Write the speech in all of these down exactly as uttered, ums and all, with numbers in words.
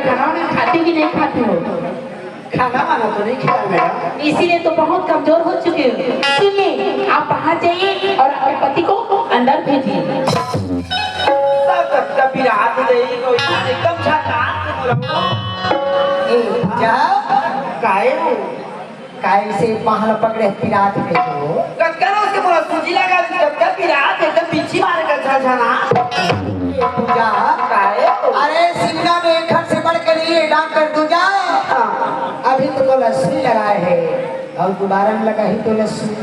खाना वाना खाती कि नहीं खाती हो? खाना वाना तो नहीं खिलाया मैडम। इसीलिए तो बहुत कमजोर हो चुके हो। सुनिए, आप बाहर जाइए और आपके पति को अंदर भेजिए। सब कब कब पिरात रही, कोई एकदम झकास बोला। ए, जा। काहे हो? काहे से बांह ल पकड़े पिरात हे तो? कतका रोज के मोला सूजी लगा दी, कतका पिरात, एकदम बिच्छी मारे का झनझना। ए पूजा। काहे हो? अरे सिंगा में एक हट से बढ़ के नहीं है डॉक्टर दूजा। हाँ। अभी तो तोला सुई लगाए हे और दोबारा में लगाही तोला सुई।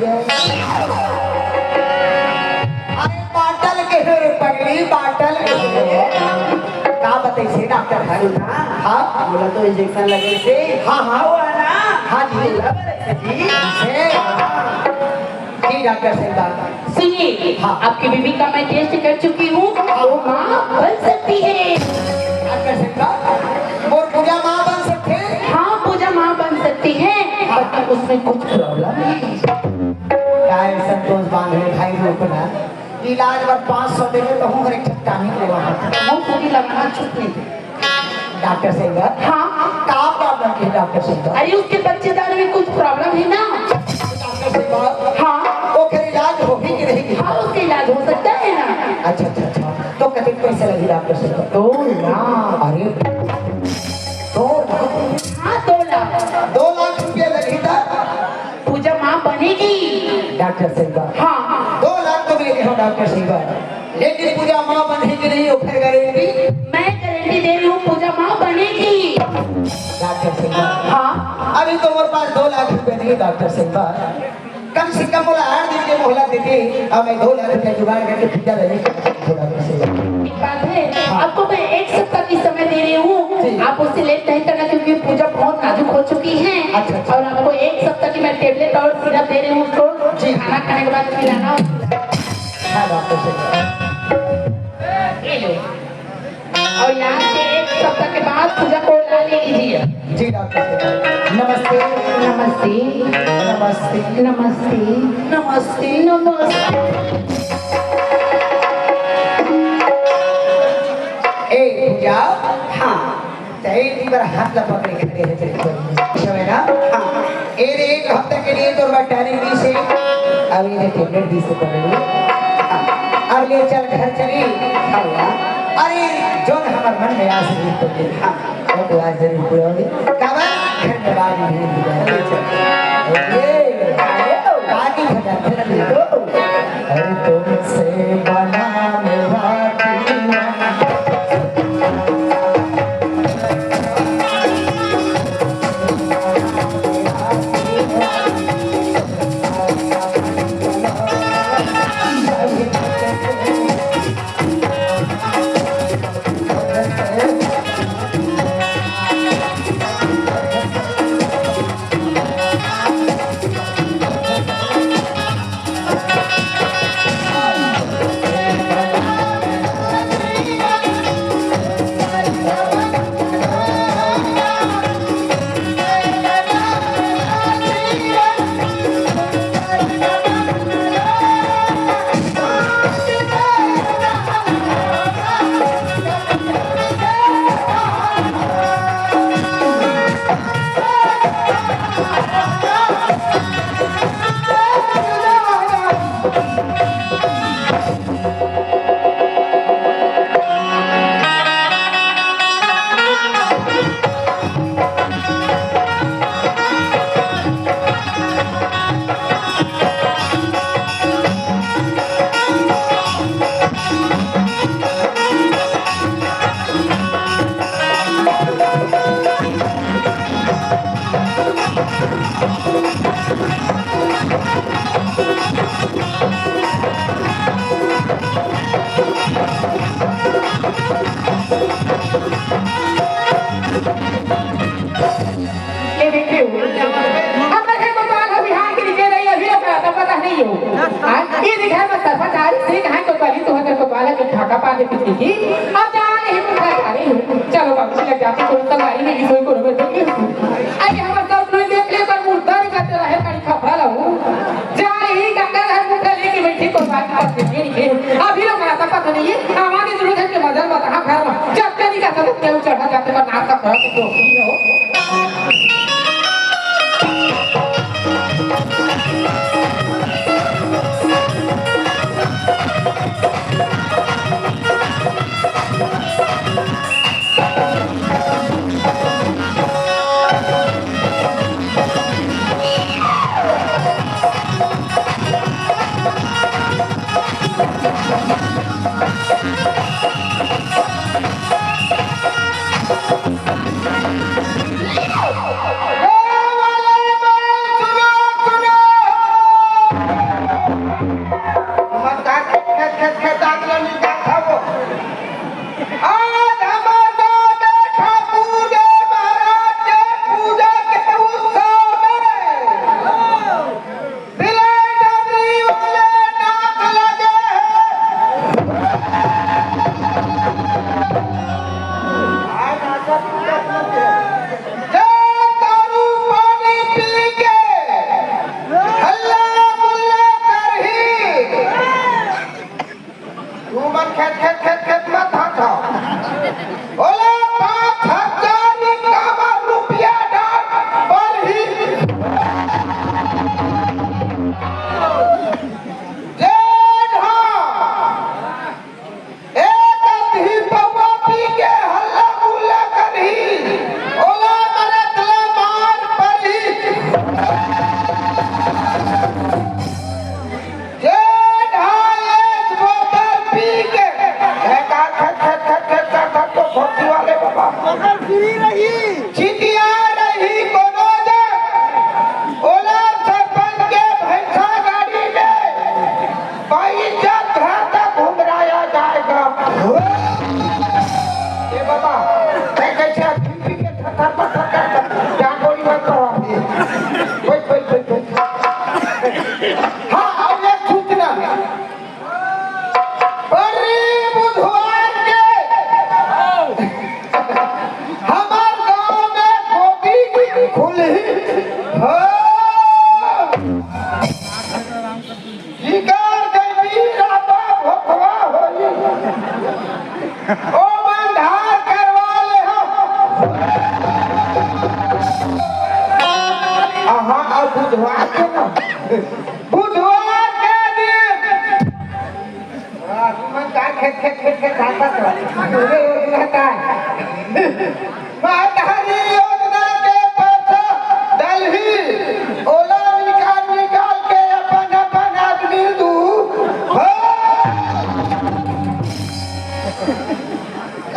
अरे बाटल के हो रे पगली, बाटल के हो। का बताइसे डॉक्टर हर? सुन ना। हाँ। मोला तो इंजेक्शन लगे से। हाँ, हाँ। वो है ना। हाँ जी। बोला बड़े से जी। से। जी डॉक्टर साहब। सुनिए, हाँ। आपकी बीबी का मैं टेस्ट कर चुकी हूँ, वो माँ बन सकती है। डॉक्टर साहब, वो पूजा माँ बन सकते हैं? हाँ, पूजा माँ बन सकती है, हाँ। पर उसमें कुछ प्रॉब्लम है। काय संतोष बांधे भाई, रुकना। इलाज बर पाँच सौ देवे तो हूँ, हर एक ठिक टानिक लेवा है। वो पूरी लम्हा चुप नहीं थे। डॉक्टर साहब। हाँ। का प्रॉब्लम है डॉक्टर साहब? अरे, उसके बच्चेदार में कुछ प्रॉब्लम है ना। डॉक्टर साहब। हाँ। ओकर इलाज होही कि नहीं? हाँ, उसका इलाज हो सकता है ना। अच्छा, अच्छा, अच्छा। तो कतेक पैसा लगी डॉक्टर साहब? दो लाख। अरे, दो लाख? हाँ, दो लाख। दो लाख रुपया लगी था। पूजा माँ बनेगी। डॉक्टर साहब। हाँ। दो लाख तो मैं कहा डॉक्टर साहब, लेकिन पूजा माँ बनेगी नहीं, वो फिर गारंटी। मैं गारंटी दे रही हूँ, पूजा माँ बनेगी। डॉक्टर साहब। हाँ। अभी तो मेरे पास दो लाख रुपए नहीं डॉक्टर साहब, कम से कम बोला आठ दिन के मोहलत देते, अब मैं दो लाख रुपया जुगाड़ करके पूजा लेने के डॉक्टर साहब। एक बात है, हाँ। आपको मैं एक सप्ताह की समय दे रही हूँ, जी। आप उससे लेट नहीं करना क्योंकि पूजा बहुत नाजुक हो चुकी है। अच्छा, अच्छा। और आपको एक सप्ताह की मैं टेबलेट और सिरप दे रही हूँ उसको, जी। खाना खाने के बाद खिलाना। हाँ डॉक्टर साहब। ये लो। और यहाँ से एक सप्ताह के बाद पूजा को ला ले लीजिए। जी डॉक्टर साहब। नमस्ते। नमस्ते। नमस्ते। नमस्ते। नमस्ते। नमस्ते। ए पूजा। हाँ। तैं एक बार हाथ ला पकड़े खड़े है तेरे को। समझ ना? हाँ। ए रे, एक हफ्ता के लिए तोर बर टाइम दी से, अब ये टेबलेट दी से पकड़ ली। हाँ। अब ले चल घर चली। हाँ। अरे, जोन हमर मन में आस रही तो ये। हाँ। वो तो आज जरूर पूरा होगी। काबर? घर में बारी भी नहीं है। ये, बाकी खबर फिर ले दो। अरे तुमसे बना मेरा दीवाना। ये देखिए, अब मैं कोतवाल हो बिहार के नीचे रही, अभी लोग का पता नहीं हो। हाँ, ये देखा है, बस सरपंच आ रही, ठीक है, कोतवाली तो है, कोतवाल है, जो ढाका पा के पीछे की, अब जा रही हूँ, घर जा रही हूँ। चलो बाबू, लग जाते, कोई संगाई में किसी को रोक दो। अरे, हमारे साथ कोई देख ले, पर मुर्दा नहीं करते रहे, कड़ी खफा रहूँ। जा रही, काका घर मुंह लेके बैठी, कोतवाल की बात नहीं है। अभी लोग का पता नहीं है, हमारी जरूरत है कि मदन बता घर में, जब तक नहीं कहता, तब तक चढ़ा जाते, का का बहुत दोस्ती है हो। आज हमर गांव में ठाकुर जी महाराज के पूजा के उत्सव में बिलाई डबरी वाले नाच लगे हैं। आज आकर पूजा करते हैं। जे दारू पानी पी के हल्ला गुल्ला करही, तुमन खेत, खेत, खेत, खेत मत हाथव। ओला पाँच हजार इक्यावन रुपया डाल परही। जे ढा एक अतही पौवा पी के हल्ला गुल्ला करही, ओला मरत ले मार परही। जे ढाई एक बोतल पी के, ए, का खट, खट, खट, खट, खट, खट, तो भक्ति वाले बाबा। ओकर फ्री रही। चितिया रही कोनो जग, ओला सरपंच के भैंसा गाड़ी में, बाईस जग घर तक घुमराया जाएगा। ए बाबा, मैं कैसे अभी पी के थर थर पथर कर, क्या गोली मार रहा है? बैठ, बैठ, बैठ, बैठ। हाँ, अब एक सूचना है। अरे बुधवार के हमार गांव में गोदी खुलही। हाँ। जिकर गई राता भोखवा होई। ओ मंधार करवा ले हो। आहा, अब बुधवार के ना। बुधवार के दिन। वाह, तुमन का खेत, खेत, खेत, खेत खाता तो। पूरे योजना का है। महतारी योजना के पैसा डलही, ओला निकाल निकाल के अपन अपन आदमी दू। हो।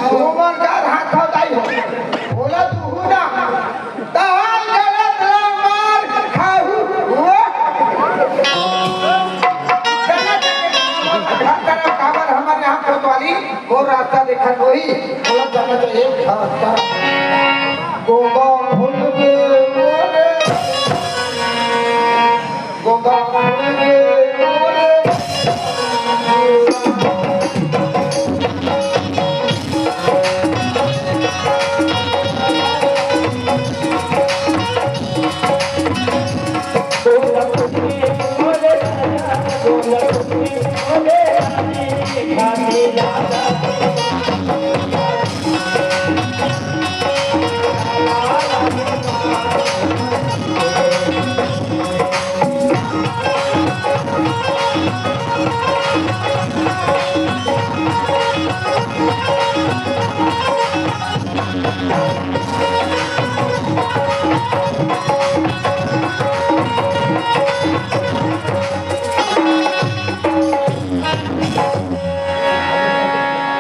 तुमन का हाथ हो दाई हो, ओला दू ना, तहार गलत ला मार खाहू। हो। काबर हमर यहाँ कोतवाली मोर रास्ता देखत होही, ओला जाना तो एक रास्ता। गोंदा फूल के मोरे, गोंदा फूल के मोरे।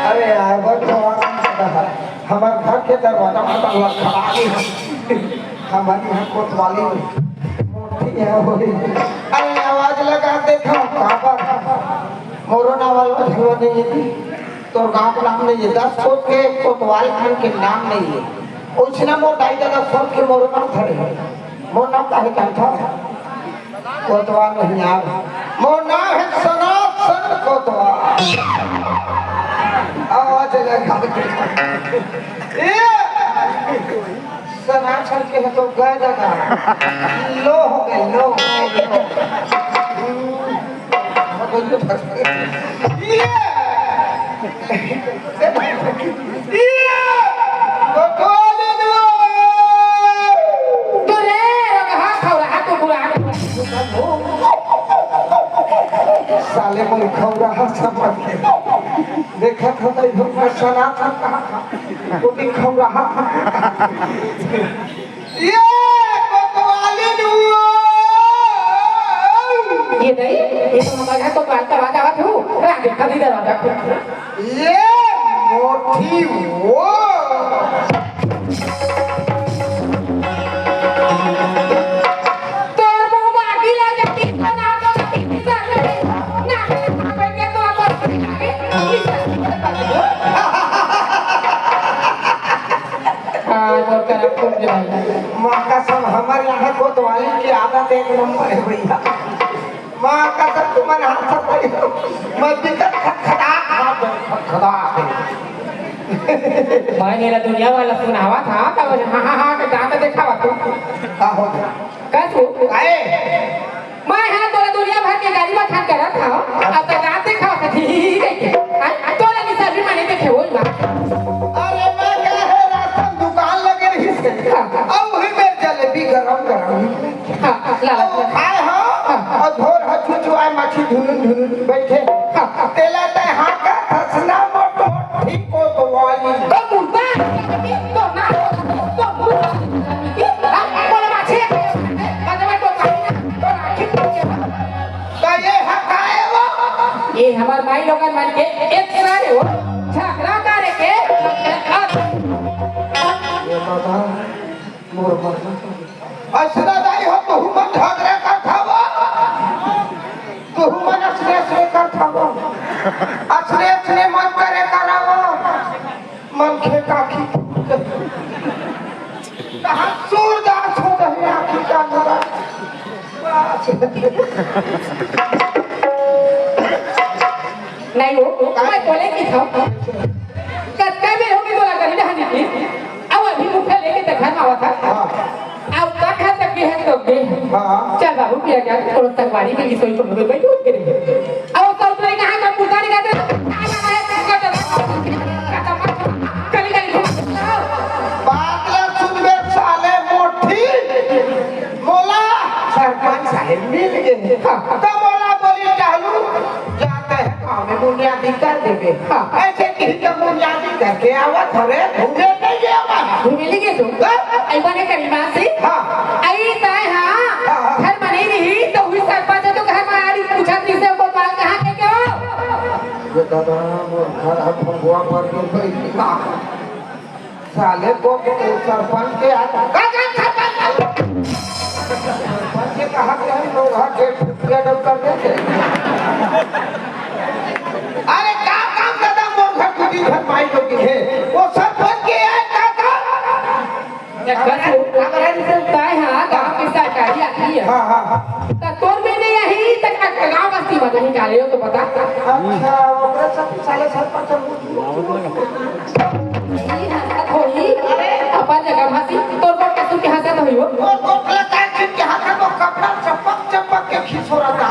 अरे यार, बड़ भगवान का है। हमर घर के दरवाजा में ताला खड़ा है। हमर यहाँ कोतवाली मोटी है होई। अरे आवाज लगा देखो, काबर? मोरो नाम वाला झगड़ा नहीं है। तोर गांव के नाम नहीं है, दस सोच के कोतवाल खान के नाम नहीं है। ओइसना मोर दाई ददा सोच के मोरो नाम धरे है। मोर नाम काहे जानथव? कोतवाल नहीं यार, मोर नाम है सनातन कोतवाल। आवाज लगा के। ए! सनातन के है तो गए ददा। लो हो गए, लो, लो। ये! ये! तो, तो समझ के। देखत हो तो इधर का सना था कहाँ था? वो भी खौराहा था। ये कोतवाली नु। ये नहीं, ये तो हमारे यहाँ कोतवाल का आवाज आवत हो। अरे, देखा नहीं दरवाजा खोल। ये मोटी वो। तोर मुंह में आगी लग जाती, तो ना तो ना, ना, ना, ना, तो ना, तो ना, हाँ, तो करा खूब जाए। माँ कसम, हमारे यहाँ कोतवाली की आदत एक नंबर है भैया। माँ कसम, तुमन हाथ से पड़ी। मैं बिकट खटखटा खा दे, खटखटा। भाई, मेरा दुनिया वाला सुनावा था, तब हाँ, हाँ, हाँ, के दांत देखावा तू। का हो गया? का तू? काहे? मैं हाँ तोला दुनिया भर के गाली बखान करत हूँ, अब तो दांत देखावा था, ठीक है? हाँ? तोला निशा भी मैंने देखे, वही बात। अरे, मैं कहे रास्ता में दुकान लगे रही से। हाँ। अब वही में जलेबी गरम गरम। हाँ, ला, ला, ला। खाए हो? हाँ। अउ धोर ह छुछुआए माछी झुनुन झुनुन बइठे। हाँ। तेला तय हाँका थसना मोटो ठीक कोतवाली। तो मुर्दा, तो ना, तो मुर्दा। हाँ, बोले माछी, बदमा तो पानी ना, तो राखी पूछे। तो ये ह का हे वो? ये हमर माई लोगन मन के एक तरह हे वो, झगड़ा करे के। ये तो था, मोर मरना। अइसने दाई हो, तुहू मन झगड़े करथव। तुहू मन अइसने, अइसने करथव। अइसने, अइसने मत करे करव। मनखे का आँखी फूट गई। कहाँ सूरदास हो गए आँखी का नजर। बस। नहीं हो, मैं बोले कि था। कतका बेर होगे तोला करी रहनी की। अब अभी मुखा लेके त घर में आवत है। हाँ। अब तक है तक भी है तो भी। हाँ। चल बाबू, पिया गया, थोड़ा संगवारी के लिए सोई को मुझे बैठ उठ के रहिए। अब सब तो यहाँ का पुजारी का दे। कली कली। बात ला सुन बे साले मोठी। मोला सरपंच साहेब मिल गए। हाँ। तो मोला बोली, "टहलू, जाते हैं, हमें बुनियादी कर देबे।" हाँ। ऐसे कही तो बुनियादी करके आवत हरे, घूमे नहीं गया मैं। घूमे नहीं गए तू? हाँ। आई बने करीमा से? हाँ। आई ताए, हाँ। हाँ, हाँ। घर बने नहीं, तो हुई सरपंच तो घर में आ रही, पूछा तीसरे को बाल कहाँ के क्या हो? ये दादा, वो घर हम फंगुआ पर के बैठी। हाँ। साले को सरपंच के आ-, का, का सरपंच? सरपंच के कहा के हम लोग हर डेढ़ फुटिया डब कर देते। अरे का काम दादा मोर घर टूटी घर माई लोग के है। वो सरपंच के है का काम? ये कसू, ताय हा गांव के सरकारी आदमी है। हाँ, हाँ, हाँ। त तोर में नहीं आई, त का गांव बस्ती में नहीं डाले हो तो बता। अच्छा, ओकरे सब साले सरपंच हम होई, अपन जगह भाषी, तोर गोठ कसू के हंसत होई हो। वो गोठला काय चीज के हाथ में कपड़ा चपक चपक के खींच हो रहा था।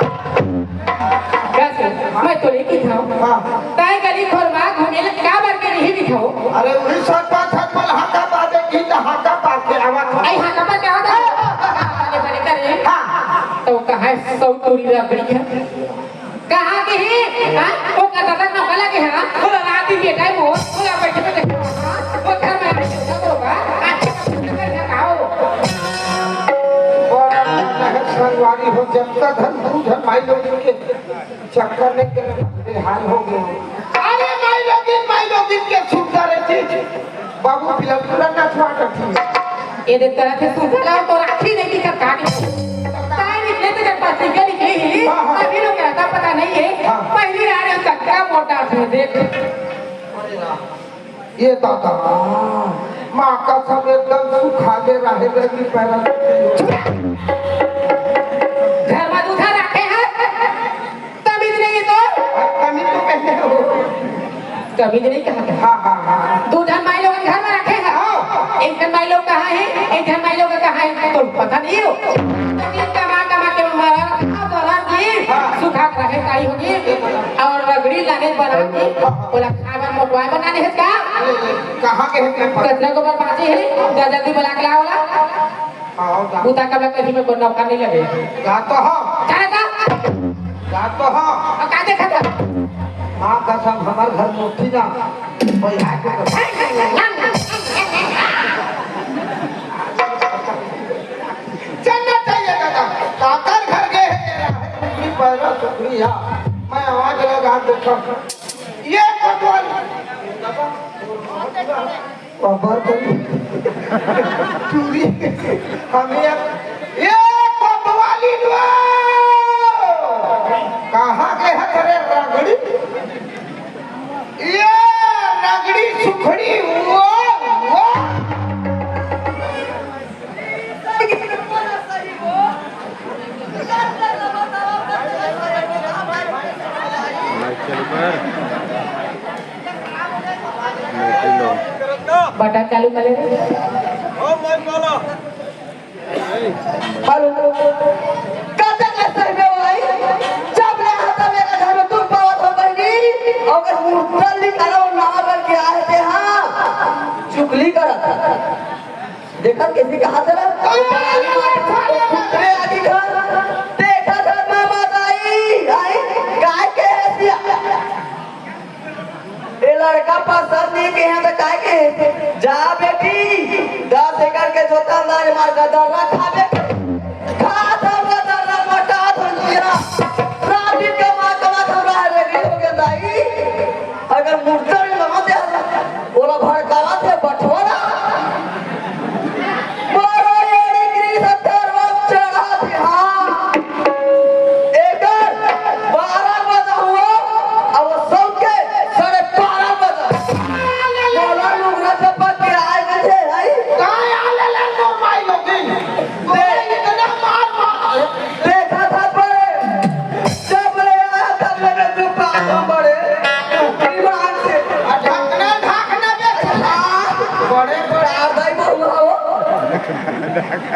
बस, मैं तो लेके था। हाँ। ताय गली खोर में घूमे ला का बार के नहीं दिखाओ। अरे, वही सात पाँच हाथ में हाका बाजे की तो हाका पा के आवा था। आई हाका पर क्या होता है? बने, बने करे। हाँ। तो कहा है, सौ टूरी रबड़ी है। कहाँ के ही? हाँ? वो कतरक नौका लगे, हाँ? वो रात दिन बेटा है वो, वो बैठे बैठे, हाँ? वो घर में बैठे बैठे होगा, अच्छा, अच्छा, अच्छा, खाओ। बड़ा मेहनत संगवारी हो, जब तक धन, दू धन माई लोग के चक्कर नहीं करे, बेहाल हो गए। अरे माई लोगिन, माई लोगिन के सुंदर है चीज। बाबू पिलतुरा ना छुआ करती है। ये देख तरह से सुंदर और तो राखी नहीं दिखत का के। ताय निकले तो जब पत्रिका निकली ही, हाँ, हाँ। अभी लोग रहता पता नहीं है। हाँ। पहली आ रहे चक्का मोटा थे, देख। ये दादा, माँ कसम एकदम सुखा के रहे लगी पैरा। घर में दूधा रखे हैं, तमीज नहीं है तो? तमीज तो पहले हो। तमीज नहीं कहा था। हाँ, हाँ, हाँ। दू झन माई लोग घर में रखे हैं। हाँ। एक झन माई लोग कहाँ है, एक झन माई लोग कहाँ है, तो पता नहीं हो। लेकिन कमा, कमा के मारा, अब बोला कि हाँ। सुखा के रहे ताई होगी। और रगड़ी लाने बना के, हाँ। बोला, खाए बर मोटवाए बनाने है का? कहाँ के हैं? कितना को बर्बादी है? जा जल्दी बुला के लाओ ला। हाँ, जा। बूता का मैं कभी में नौकर नहीं लगे। जा तो हाँ। जा, जा। जा तो हाँ। अब का देखा था? हाँ, कसम, हमर घर मूर्ति ना, बैठा के कसम। चलना चाहिए दादा, काकर घर गए है ये रहा है, सुखरी पैरा सुखरी है, मैं आवाज लगा देता हूँ। ये कोतवाल, बाबा करी, चूरी, हम ये, ये कोतवाली लो, कहाँ गए है तेरे रगड़ी? ये रगड़ी सुखड़ी वो, वो। माइक चालू कर। माइक लो। बटन चालू कर ले रे। हेलो। कब तक ऐसा ही भाई? जब ले आता मेरे घर में तुम पावत हो बहनी, अगर मुर्दल निकालो ना करके आए थे, हाँ, चुगली करत। देखा कैसे कहा तेरा? अरे आदि घर, देखा था मामा दाई, आई, काय के है सिया? ए लड़का पसंद नहीं के हैं तो काय के? जा बेटी, दस एकड़ के जोता अंदर मार गदर रखा बेटी। खा था गदर रख मोटा धुलिया। रात दिन कमा कमा थोड़ा रेडी हो गया दाई। अगर मुर्दा में लगा दे, ओला भड़कावा थे बठोरा। मारो ये डिग्री सत्तर वक्त चढ़ा थे, हाँ। एकर बारह बजा हुआ, अब सबके साढ़े बारह बजा। बोला लुगना चप्पल किराए में थे, आई? काय आले ले तो माई लोगिन? दे। इतना मार मार। देखा था बड़े, जब ले आया तब ले तू पागल बड़े। ईमान से। आ ढकना ढकना बे। हाँ। बड़े बड़े। आ दाई बहु हो।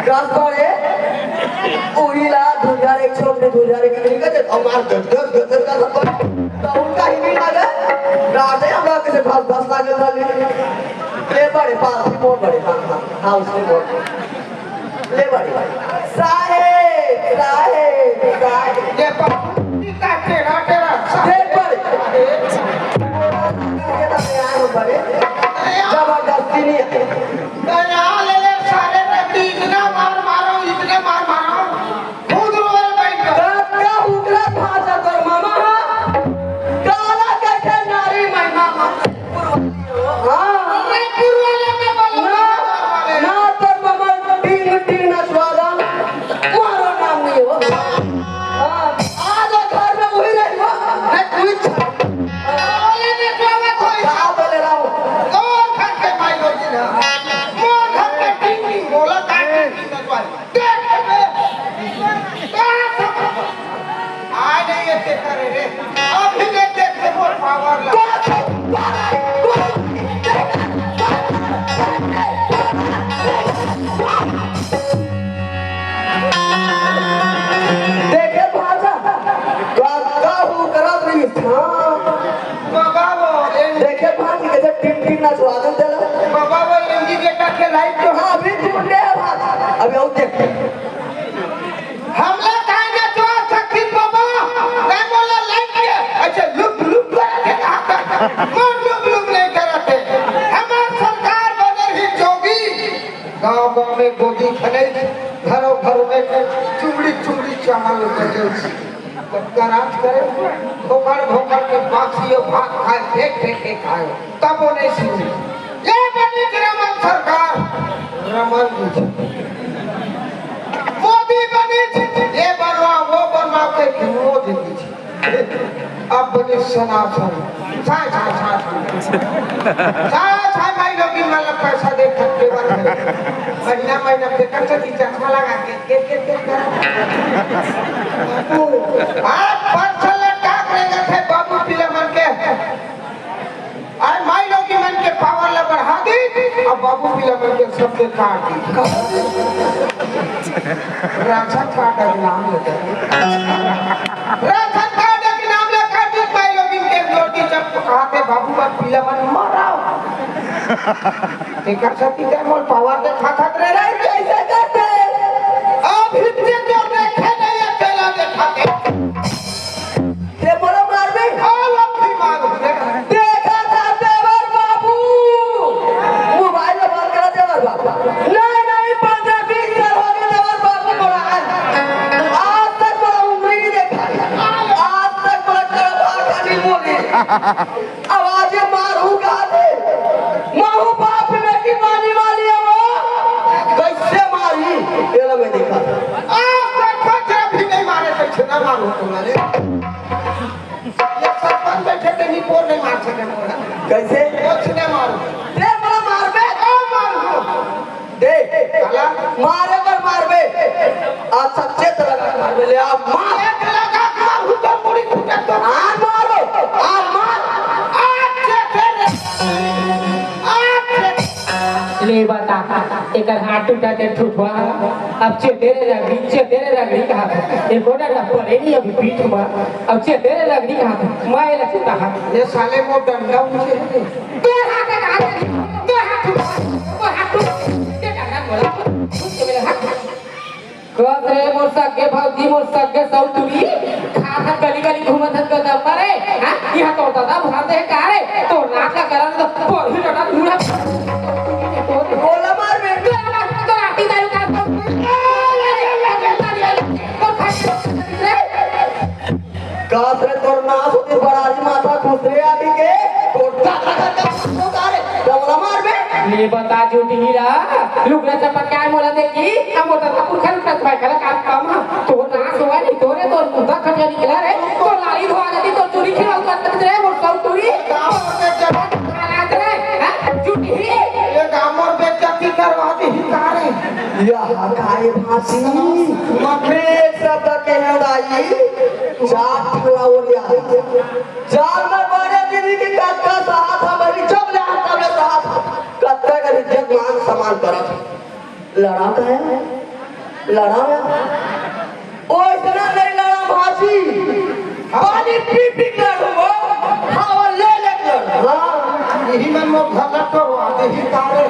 दस बड़े, उही ला दू हजार एक सौ में दू हजार एक निकल दे, और मार दस, दस, दस, दस, दस, दस, तो उनका ही नहीं लगा। रात है, हम लोग के पास दस लाख का ले। ले बड़े, पास ही मोर बड़े, हाँ, हाँ, हाँ, उसने मोर। ले बड़े, साहेब, साहेब, साहेब। ये पप्पू जी का टेढ़ा, टेढ़ा, ले साहेब। बड़े। ये तो मैं आया हूँ बड़े। जबरदस्ती नहीं है। दया ले ले सारे रगड़ी, इतना मार मारो, इतने मार मारो, खुद रोए बैठ गए। का, का उतरा भाषा तोर मामा, हाँ? काला कैसे नारी महिमा, हाँ? हाँ। अरे पुरवाले में बोलो ना, ना। ना तोर मामा टिंग टिंग नचवाला, मारो नाम नहीं हो। हाँ, आज वो घर में वही रही हो, है कोई बोले नचवाला कोई। का बोले रहा हूँ? तोर घर के माई लोगिन ना, मोर घर के टिंग टिंग बोला, का टिंग टिंग नचवाला। देख बे। आ नहीं ये देखा रे रे। अभी ले देख के मोर पावर लगा। देखे भाजा, का, का हु करत रहिस? हाँ। बाबा वो, ए- देखे भाजी कैसे टिम टिम नचवा दे तेला। बाबा वो एमजी बेटा के लाइट तो हाँ, अभी टूट गया भाजा। अभी और देख। हमला काहे ना जोर शक्ति बाबा, मैं बोला लाइट के, अच्छा लुक लुक करत हे कहा था, मोर लुक लुक नहीं करत हे। हमार सरकार बदल ही जोगी, गांव गांव में गोदी खले, घरों घर में चुमड़ी चुमड़ी चावल बचे। कतका राज करे, भोकड़ भोकड़ के बासियो भात खाए, फेंक फेंक के खाए, तब वो नहीं सुनी। ये बनी रमन सरकार, रमन जी। मोदी बनी, ये बनवा, वो बनवा के मोदी जी। अब बनी सनातन। छाय, छाय, छाय, छाय। छाय, छाय, भाई लोग भी मतलब पैसा दे खर्चे वाले। महीना, महीना पे कर सकती चश्मा लगा के। के, के, के, के। बाबू, आप पाँच सौ लट्टा करेंगे थे बाबू पीला मन के। आज माई लोग की मन के पावर ला बढ़ा दी, अब बाबू पीला मन के सबके काट दी। राशन कार्ड का नाम लेकर। राशन कार्ड का नाम लेकर दी माई लोग इनके रोटी जब कहा थे बाबू का पीला मन मारा। एकर सती ते मोर पावर दे खा खा रे रे। कैसे करते? अब हिंदी तो देखे नहीं अकेला देखा के। ते बोलो मार भी। आओ अब भी मार। आवाज मारू का दे। माहू बाप में की पानी वाली है वो। कैसे मारी? ये लो मैं देखा। आप सरपंच भी नहीं मारे, कैसे ना मारू तुम्हारे? ये सरपंच बैठे थे, नहीं बोल नहीं मार सके मोरा। कैसे? कुछ नहीं मारू। दे मोला मार बे। ओ मारू। दे। साला। मारे बर मारबे। आज सच्चे तो लगा के मारबे, ले आ, मार। एक लगा के मार, हुजूर मुड़ी फूटे तो। आज मारो, आज मार। आज चेते रे। आज चेते। ले बता, एकर हाथ टूटा के ठुठवा। अब चेते रे रगड़ी, चेते रे रगड़ी कहा। एक गोटा ना पड़े नहीं अभी पीठ में। अब चेते रे रगड़ी कहा। मैं लचता। ये साले वो डंडा मुझे। तोर हाथ है, हाथ है, तोर हाथ उठा, तोर हाथ उठा, ये डंडा बोला, घुस के मेरे हाथ। कस रे मोर सगे भौजी, मोर सगे सौतुरी, खात हाथ गली गली घूमत हन गदम रे, हाँ? यहाँ तोर दादा भर दे का रे? तोर नाक ला करन तो पोरही डटा बूढ़ा। बोला मार बे। तोर नाक तो राती दारू का। तोर खाई रे। कस रे तोर नास होती बरारी माथा खुसरे आदि के, तोर दादा का का मारो का रे, डबरा मार बे। ले बता झूठी हीरा, लुगड़ा चपक के आए मोला देखी, हम मोटा सा पुरखा लुगड़ा चपक के काम काम हम, तोर नास हुआ नहीं, तोरे तोर मुद्दा खटिया निकला रे, तोर लाली धोआ जाती, तोर चूरी खिलाऊ करते रे, मोर सौ चूरी। गाँव में जब महाराज रे, हैं? झूठी ही। ये गाँव में बेइज्जती करवा दी ही का रे? यह काय भाषी? मत रे शब्द के लड़ाई, चार ठला ओरिया। चार में बड़े दीदी के कत्ता साथ हमारी जब ले आता में साथ। कत्ता कर इज्जत मान सम्मान करत। लड़ा का है? लड़ा है? ओ इतना नहीं लड़ा भाजी। पानी पी पी के लड़ू वो। हवा ले ले के लड़ू। हाँ। यही मन में भला तो आते ही तारे।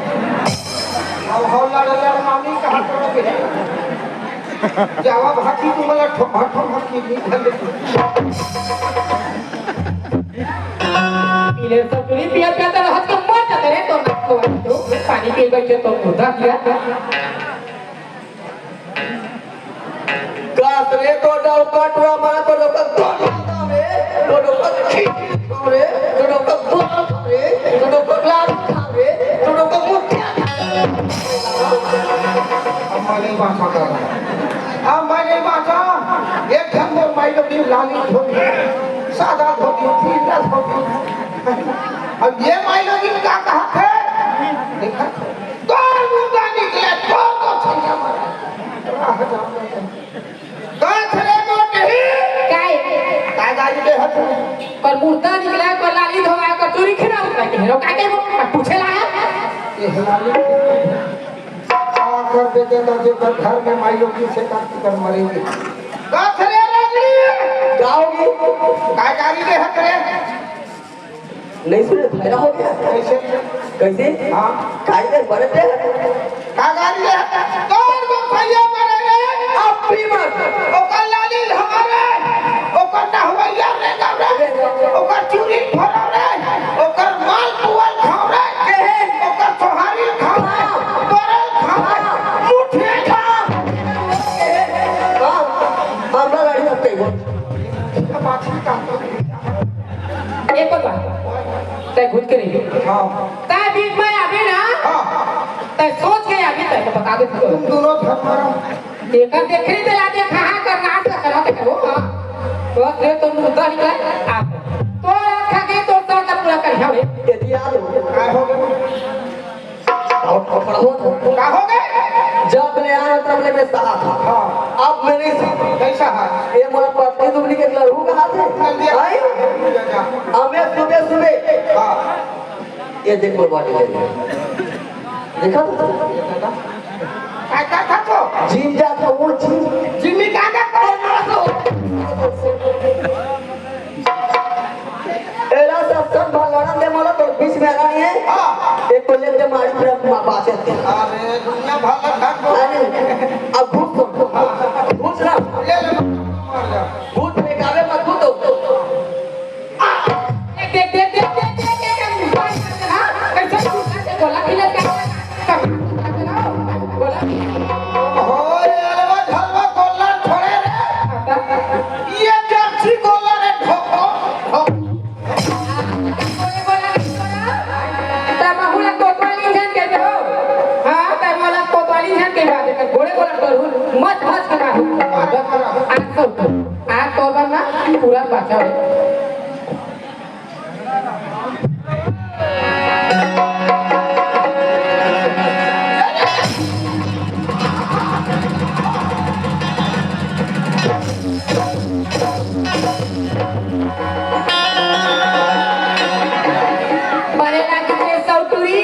अब हो लड़ लड़ मामी कहाँ करोगे? जावा भाजी तुम्हारा ठो ठो की नहीं भले। पीले सब चुनी पिया पिया तो रहत के मर जाते रे, तो ना तो तो पानी पी बैठे तो मुद्दा किया। कास रे तो डौका टुआ मारा तो डौका गोल मारता रे, तो डौका खींच रे, तो डौका गोल रे, तो डौका ग्लास खा रे, तो डौका मुठिया खा रे। अब मैं नहीं बांचा कर रहा। अब मैं नहीं बांचा। एक घन मोर माई लोग दिन लाली धोती, सादा धोती, पीला धोती। अब ये माई लोग इनका कहा थे? देखा? तोर मुर्दा निकले, तोर तो छैया मारा। राह जाने। गाछ रे मोटही। काय? काय गाड़ी दे हत? पर मुर्दा निकला, पर लाली धोवा, पर चूरी खिला उतरा के हेरो, काय के वो? पूछे ला है? ये लाली। आकर देखे तो जो कर घर में माई लोग से काट कर मरेंगे। गाछ रे लाली। गाओगी? काय गाड़ी दे हत रे? नहीं सुने, फायदा हो गया। कैसे? कैसे? हाँ। काहे के बड़े थे? का गाड़ी है? तोर को भैया मरे रे। अब भी मत। ओकर लाली हमारे, ओकर नहवैया रे गौरे, ओकर चूरी फोड़ो रे, ओकर माल पुअल खाओ रे, केहे? ओकर सोहारी खाओ रे, हाँ। तोरल खाओ रे, हाँ। मुठिया खाओ। हाँ, हमरा गाड़ी सब कहीं बोल। पाछी का। एक बात, तै घुस के रही। हाँ। तै बीच में आबे ना, हाँ। तै सोच के आबे, तै तो बता दे तो। तुम दोनों झगड़ा। एकर देखरी दिला दे, कहाँ कर नाच कर रहा था वो, हाँ। बस रे, तो मुद्दा निकला, आप। तो रात खा गए, तो सर का पूरा कर, हाँ रे। यदि याद हो। काय हो गया? और थप्पड़ हो तो। का हो गए? जब ले आया तब ले मैं सहा था। हाँ। अब मैं नहीं सहा। कैसा है? ये मोला पत्नी दुबली के लड़ू कहा थे? कर दिया। आई? कर दिया। हमें सुबह सुबह। हाँ। ये देख मोर बॉडी ले। देखा तो? ये देखा? काय का था तो? जिम जा था वो जिम। जिम में क्या क्या कर रहा था? एला सब सब भलड़न दे मोला तोर बीच में आना नहीं है। हाँ। एक तो ले दे मारी पूरा मा-, बात है। अरे, दुनिया भर का घर को अरे, अब घुस तो। घुस ना। ले ले, मर जा। भूत फेंकावे मत भूत। आ, देख, देख, देख, हाँ? कैसे भूत से बोला कि ले बोला। हो रे, अलवा झलवा गोल्ला छोड़े रे। ये जर्सी गोल्ला रे, ढोको, ढोको। इहाँ के बाद एकर गोड़े गोड़ा टोरहूँ, मच मच के मारहूँ। आज तो, आज तो बर ना पूरा बचाव हे। बने लागी रे सौटुरी,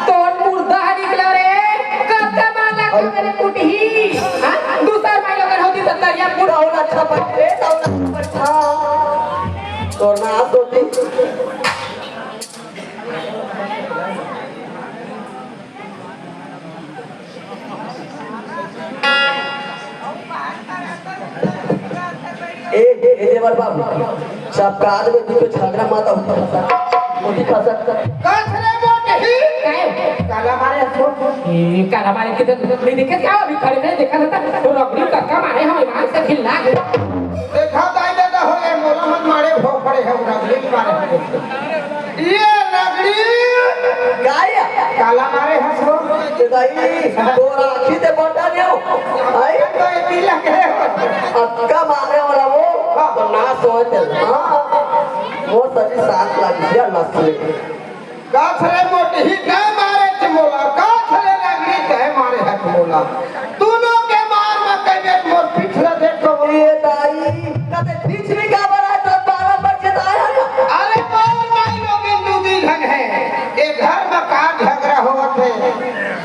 तोर मुर्दा ह निकला रे, कतका मार लागथे मेरे कुटही। हाँ? दूसर माई लोगन होती त तरिया बुढ़ा होला अच्छा बनथे, तौला अच्छा बनथा। तोर नाश होती। ए, ए, ए, देवर बाबू, सबका आदमी तू तो झगड़ा मत हो। मोटी खसक। कस रे मोटही। काहे? काला मारे हसो। ए, काला मारे के तो नहीं देखे क्या? अभी खड़े खड़े देखा था, तो रबड़ी कक्का मारे हम ईमान से खिल्ला गए। देखा ताई दादा हो, ये मोला मन मारे भोपड़े है, रबड़ी मारे। ये रगड़ी। काय? काला मारे हसो। ए दाई, तोर आँखी ते बटा देव। आई? तो ये पीला के हो। अक्का मारे वाला वो, हाँ। तो नाश होए ते। हाँ। वो सभी साथ लग गया नस्ले। काछ रे मोटही तैं मारे च मोला, काछ रे रगड़ी तैं मारे हच मोला। दूनों के मार म कइबे मोर पीठ ल देख तो। ए दाई, कते पीठ में का बड़ा तो बारह बजे आया ना। अरे मोर माई लोगिन दू दी घन हे, ए घर म का झगड़ा होवत हे,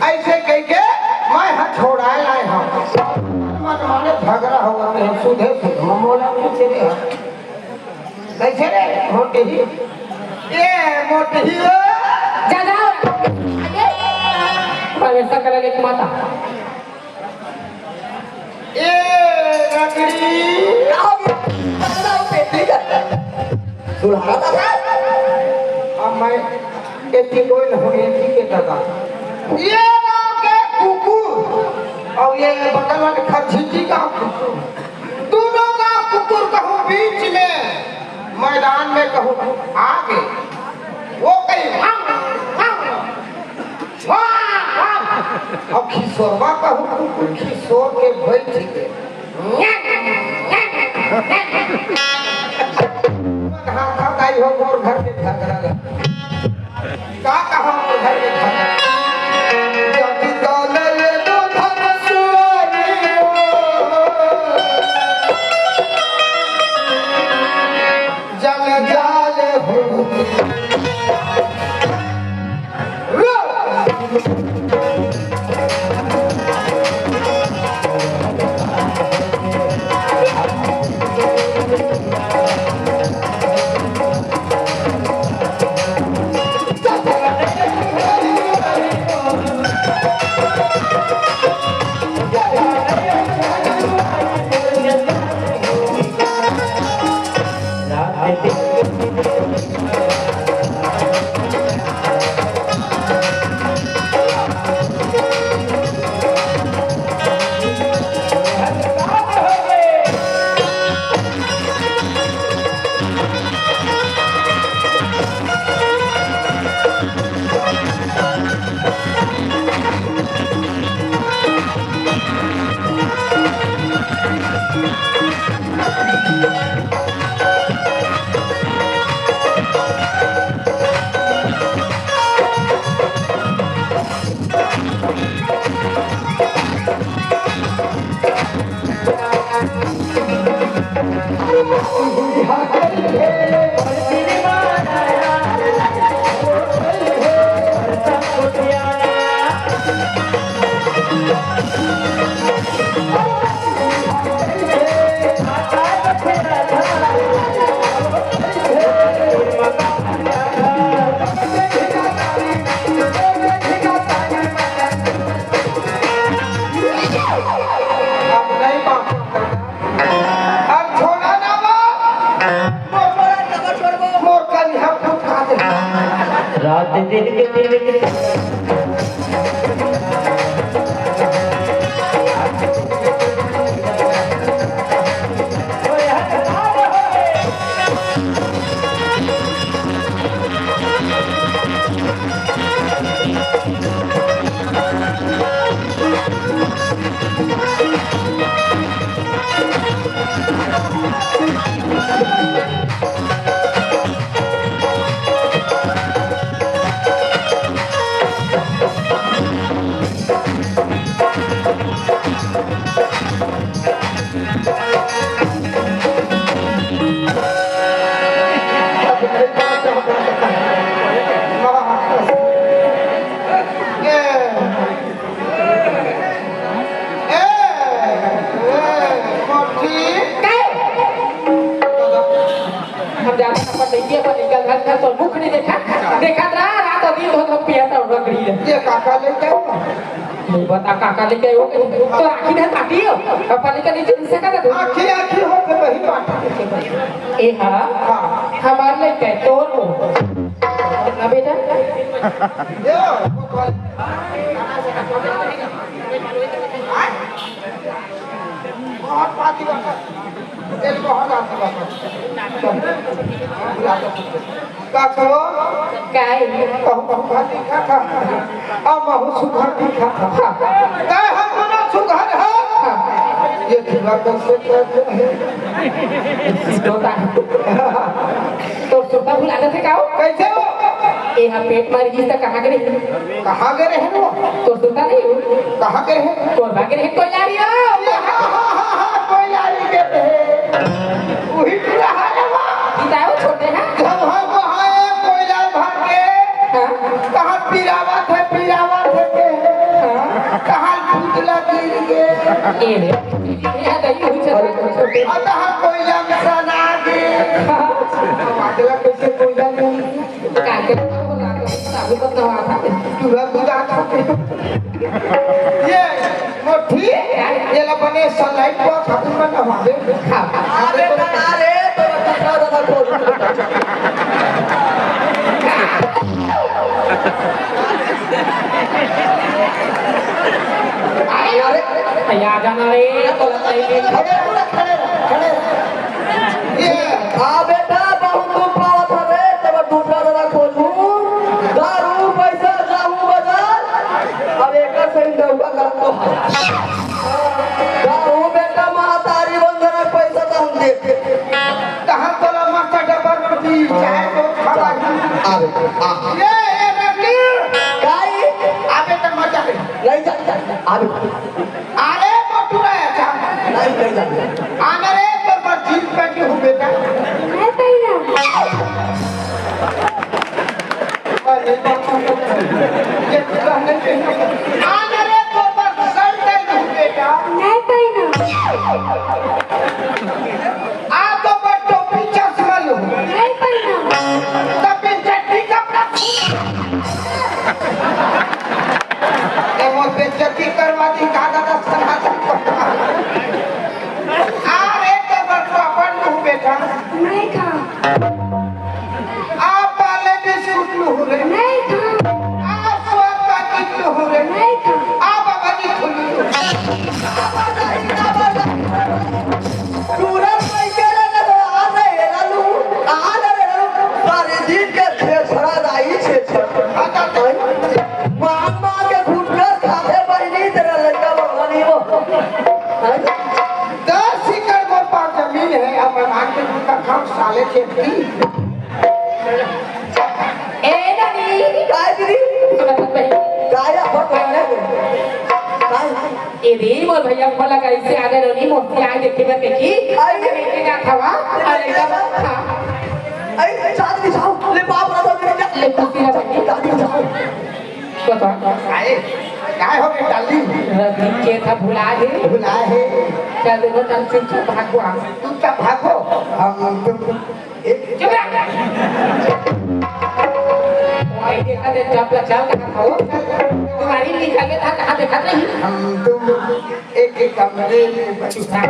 अइसे कहिके मैं ह छोड़ाए लाए हँव। मन माने झगड़ा होवत हे, सुधे सुधे मोला पूछे रे। कइसे रे मोटही? ए मोटही ओ। जा, जा। आगे। परमेश्वर का लगे माता। ए रगड़ी। का हो गया? पकड़ा हो पेटी का। सुलहा था। अब मैं एती कोई न हो, एती के दादा। ये गाँव के कुकुर अउ ये बगल वाले खरझिटी का कुकुर। दूनों गाँव कुकुर कहूँ बीच में, मैदान में कहूँ आगे, वो कहीं वाम, वाम, वाम, वाम। और खिसोरवा कहूँ कुकुर खिसोर के बैठ के। हाँ, हाँ, ताई हो, मोर घर के झगड़ा लगा। का कहा घर में था? जब जाने ये तो धन सुरारी हो, जन जाल हो। अब नहीं बाप। अब छोड़ा ना बा। मोर, मोर कनिहा फुटका दे। रात दिन के दिन के हम जाथन अपन लइकी, अपन लइका घर, घर तोर मुख नइ देखा, देखत रहा, रात अउ दिन धोत हम पियत रहा, रगड़ी ले। ये काका लइका हो? नहीं बता, काका लइका हो के? तो आँखी नहीं पाटी हो, अपन लइका नहीं चिन्ह सकत तू। आँखी, आँखी हो के वही बात। ए हाँ, हाँ। हमार लइका है, तोर हो। ना बेटा? यो, बहुत पाती बात। तेल बहुत आती बात। का खो? काय? कहूँ, कहूँ भाती खा खा। अब महू सुघर भी खा खा। काय हम दोनों सुघर है? ये थोड़ा कैसे कर दे? सीधो ता। तोर सुरता भुला जाथे का हो? कैसे हो? ए हा पेट मार गिस त कहाँ गे रहे? कहाँ गे रहे वो? तोर सुरता नहीं हो? कहाँ गे रहे? कोरबा गे रहे, कोइलारी हो। कोइलारी गे रहे। वही पूरा हाल है वो। बताओ छोटे हैं। जब हम वहाँ कोयला भर के, हाँ। कहाँ पिरावत है, पिरावत है के? हाँ। कहाँ भूत लग गिर के? ए रे, ए दई हुई छोटे। अरे हम कोयला में सना गे। हाँ। हम अकेला कैसे कोयला में? काहे के तो लागत, लागत तो आता। पूरा बुझा था। ये मोठी, ये ला बने सलाई को साबुन में नहा दे। हाँ। अरे, अरे, तो दूसरा दादा खोल। अरे, अरे, तैयार जाना रे। खड़े रहो, खड़े रहो, खड़े रहो। ये, हाँ बेटा, बहुत दुख पावत हवे, तब दूसरा जगह खोजू। दारू, पैसा, जाहू बाजार, अब एकर सही डौका करत तो है। दारू बेटा, महतारी बंधन पैसा तो हम देते। कहाँ तोला मास्टर डब्बा में दी, चाहे तो खा ला। अरे, आ। ये, ये रखी। काई? अबे तो मजा नहीं। नहीं जा, जा, जा। अबे। अरे मोटू रे, जा। नहीं, नहीं जा। आना रे, तोर बर जींस पहन के हूँ बेटा। नहीं पहना। अरे बाप रे, ये तो नहीं पहना। आना रे, तोर बर शर्ट पहन के हूँ बेटा। नहीं पहना। आ तो बर टोपी चश्मा लूँ। नहीं पहना। तब फिर चड्डी कपड़ा ए, मोर बेइज्जती करवा दी, का दादा सनातन को। आ रे, तो बड़को अपन लूँ बेटा। नहीं खा। आ पाले बिस्कुट लूँ रे। नहीं खा। आ स्वाद पैकेट लूँ रे। नहीं खा। आ बाबा जी खुली। तुरंत पैकेट लगा दो, आ रे, हेरा लूँ, आ रे, हेरा लूँ। सारे दिन के छेछड़ा दाई, छेछड़ा। मार मार के घुटकर खाथे बहिनी, तेरा लइका बड़वा नहीं वो। हैं? दस एकड़ मोर पास जमीन है, अब मैं मार के घुटकर खाऊं साले चेपटी। ए नानी। काय दीदी? सुनत हस बहिनी? काय अपन बहिनी? काय? ए रे, मोर भैया, मोला गाड़ी से आने रोनी, मोर से आए देखे बर के की? अरे। लेके जात हवा, अरे, हाँ। अरे, चांदनी जाओ, ले बाप रा दो, ले जा। ले खुशी रह बहिनी। चांदनी जाओ। बता। काय? काय हो गया, डार्लिंग? रवि के था, भुला है। भुला है। चल, देखो, चल, चुपचाप भागो, हाँ। चुपचाप भागो। हम तुम चुप रह। भाई, देखा दे, चपला चल कहाँ था वो? तुम्हारी निकल गया था, कहाँ देखा नहीं? हम तुम एक ही कमरे में बंद। चुप रह।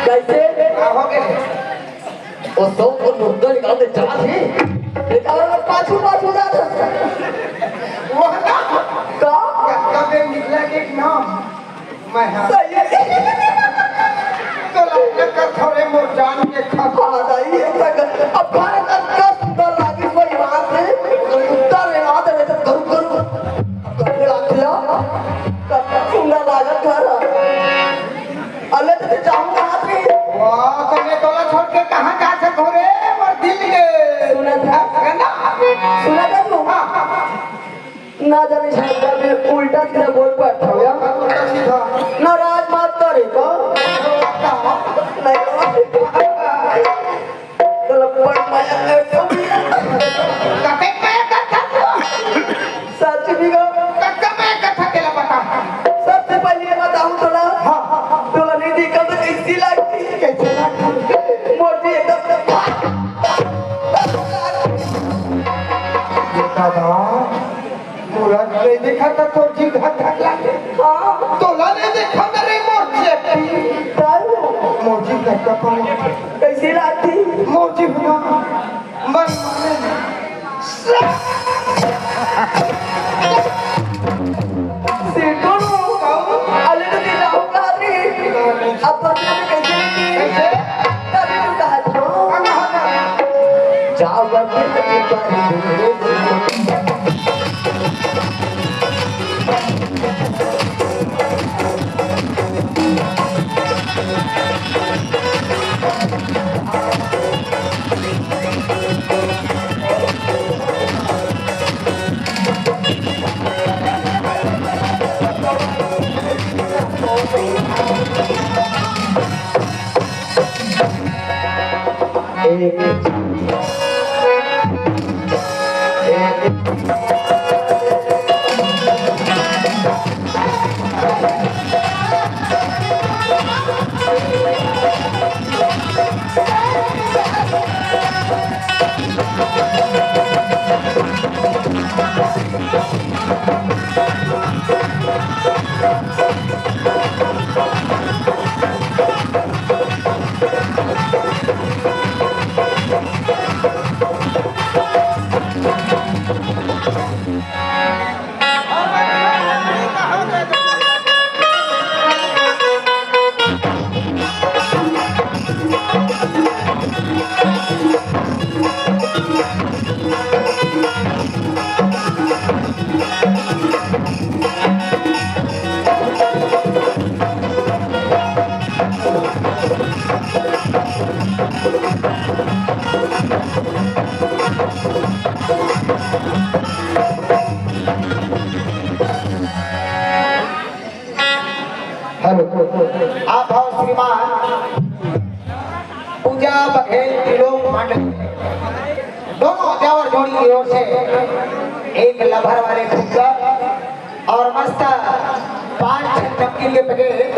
कैसे? क्या हो गया? वो सौ को नंबर निकाल दे, चला थी। निकाल, पाछू, पाछू जा। वो ना। का? कब निकला के नाम? मैं हाँ। सही है। तो लड़का थोड़े मोर जान के खा। आ जाइए, अब भारत का सुंदर सुना था तू? हाँ। ना जाने शायद मैं उल्टा सीधा बोल पड़ता हूँ। उल्टा सीधा। नाराज मत करे को। नहीं। तो लपड़ माया कर। कते मैं कथा को। सच भी को। कते मैं कथा तेला पता। सबसे पहले ये बताऊँ तोला। हाँ। तोला नहीं देखा तो कैसी लगती? कैसी लगती? मोटी एकदम। ये दादा, मोला नहीं देखा था तो जी धक धक लागे। हाँ। तोला नहीं देखा ना रे मोर चेपी। काहे? मोर जी धक धक लागे। कैसी लगती? मोर जी हुआ। मन माने। सेठो, अले तो तेरा होगा रे। अब तो तुमने कैसे नहीं की? कैसे? तभी तो कहा था। जाओ बंदे के पास। हेलो, आप हव श्रीमान पूजा बघेल त्रिलोक मांडे, दोनों जावर जोड़ी की ओर से एक लभर वाले फुग्गा और मस्त पाँच छह नमकीन के पैकेट।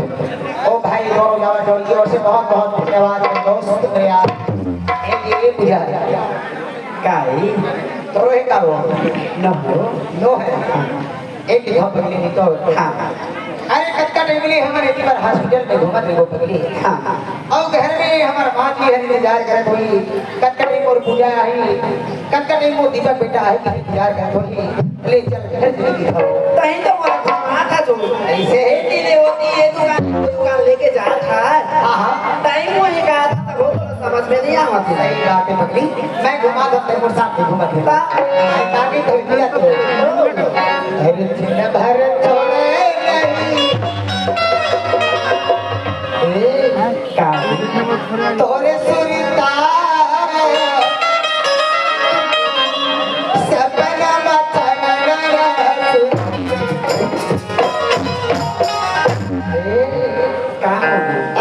ओ भाई, दोनों जावर जोड़ी की ओर से बहुत बहुत धन्यवाद दोस्त मेरे यार। ए, ए, ए, पूजा है। का है? तो रोहे का हो? न हो। नो है। एक ही हम पगली नहीं तो। हाँ। अरे, कतका टाइम ले हमर एती बार हॉस्पिटल में घूमत रहिबो पगली। हाँ। अउ घर में हमर माँ जी हर इंतजार करत होही, कतका टाइम मोर पूजा आही, कतका टाइम मोर दीपक बेटा आही, इंतजार करत होही। ले चल, घर चल दिखाओ। तहीं तो मोला घुमा था जो। ऐसे है कि ले होती है दुकान, दुकान लेके जा था। हाँ, हाँ। टाइम वो ही कहा था, तब वो समझ में नहीं आवत है। सही बात है पगली, मैं घुमा दो, तेरे को साथ में घुमा दूंगा। ता- ताकि तो दिया तो। अरे दिन भर छोड़े नहीं। ए, का? तोरे सुरता सपना मत ए, का?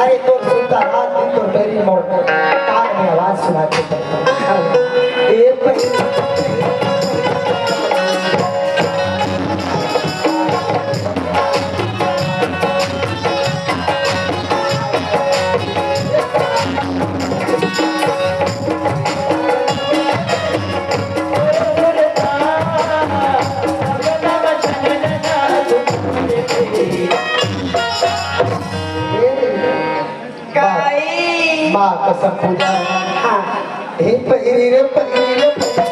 अरे, तोर सुनता रात दिन तोर बैरी मोर कान में आवाज सुनाथे। ए, काई? माँ कसम पूजा। हाँ। हे पहिरी रे, पहिरी रे, पहिरी।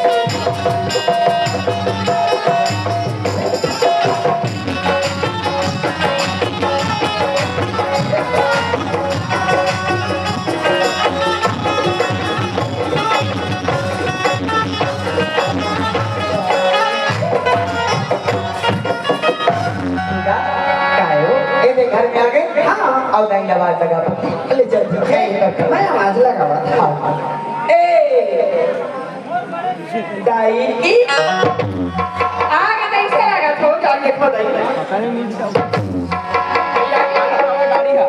कायो? ए दे घर में आ गए? हाँ। अउ दाई आवाज लगा। ले चल। ए, मैं आवाज लगावा था। हाँ। ए! दाई की आगे कैसे लागत हो, जाके देखो दाई।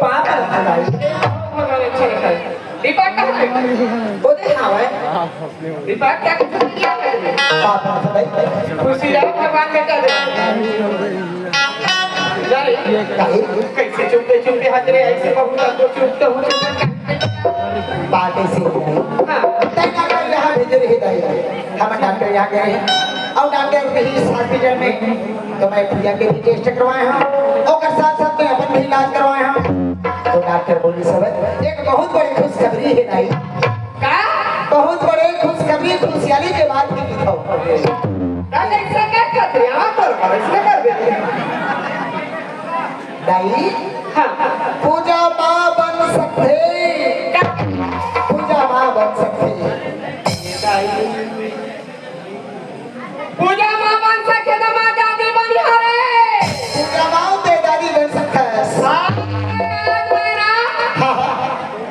पाप लगता दाई। दीपक कहाँ है? वो दे, हाँ, है। दीपक क्या कुछ नहीं किया मैंने? पाप लगता दाई। खुशी रहो, भगवान बेटा दे। दाई, कैसे चुपते चुपते हंस रहे, ऐसे बहुत तो चुप तो हूँ, चुप। बात ऐसी है। हाँ। तैं का कर यहाँ भेजे रहे दाई। हम डॉक्टर यहाँ गए हैं और डॉक्टर के ही हॉस्पिटल में तो मैं पूजा के भी टेस्ट करवाए हूँ, ओकर साथ साथ मैं अपन भी इलाज करवाए हूँ। तो डॉक्टर बोली, सब एक बहुत बड़ी खुशखबरी है दाई। का? बहुत बड़े खुशखबरी, खुशहाली के बात भी लिखो। का ऐसा क्या करते हैं? यहाँ पर, पर ऐसा कर देते हैं। दाई, हाँ। पूजा माँ बन सकथे। का? पूजा माँ बन सकथे। दाई, पूजा माँ बन सके तो माँ दादी बनिहा रे। पूजा माँ ते दादी बन सकथे। हाँ, हाँ, हाँ। हाँ, हाँ।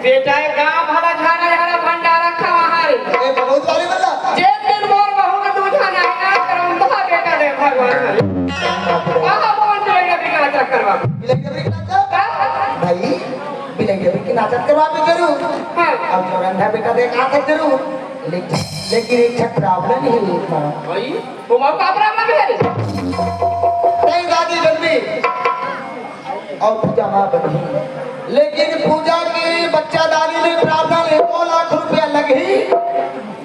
बेटा, ये गाँव भला झाड़ा झाड़ा भंडारा खवा रे। ये बहुत वाली मतलब। जे दिन मोर बहू के दूध ना करम तो बेटा दे भगवान। कहाँ बोल दे, ये बिना चक्कर बाबू। बिलाई डबरी के नाचत? का? भाई, बिलाई डबरी के नाचत करवा भी जरूर। हाँ। अब जो रंधा बेटा दे कहा था जरूर। लेकिन, लेकिन एक ठक प्रॉब्लम ही एक बार। भाई, वो माँ का प्रॉब्लम है रे? नहीं दादी बनबी। और पूजा माँ बनबी। लेकिन पूजा के बच्चा दानी में प्रॉब्लम है, दो लाख रुपया लगही।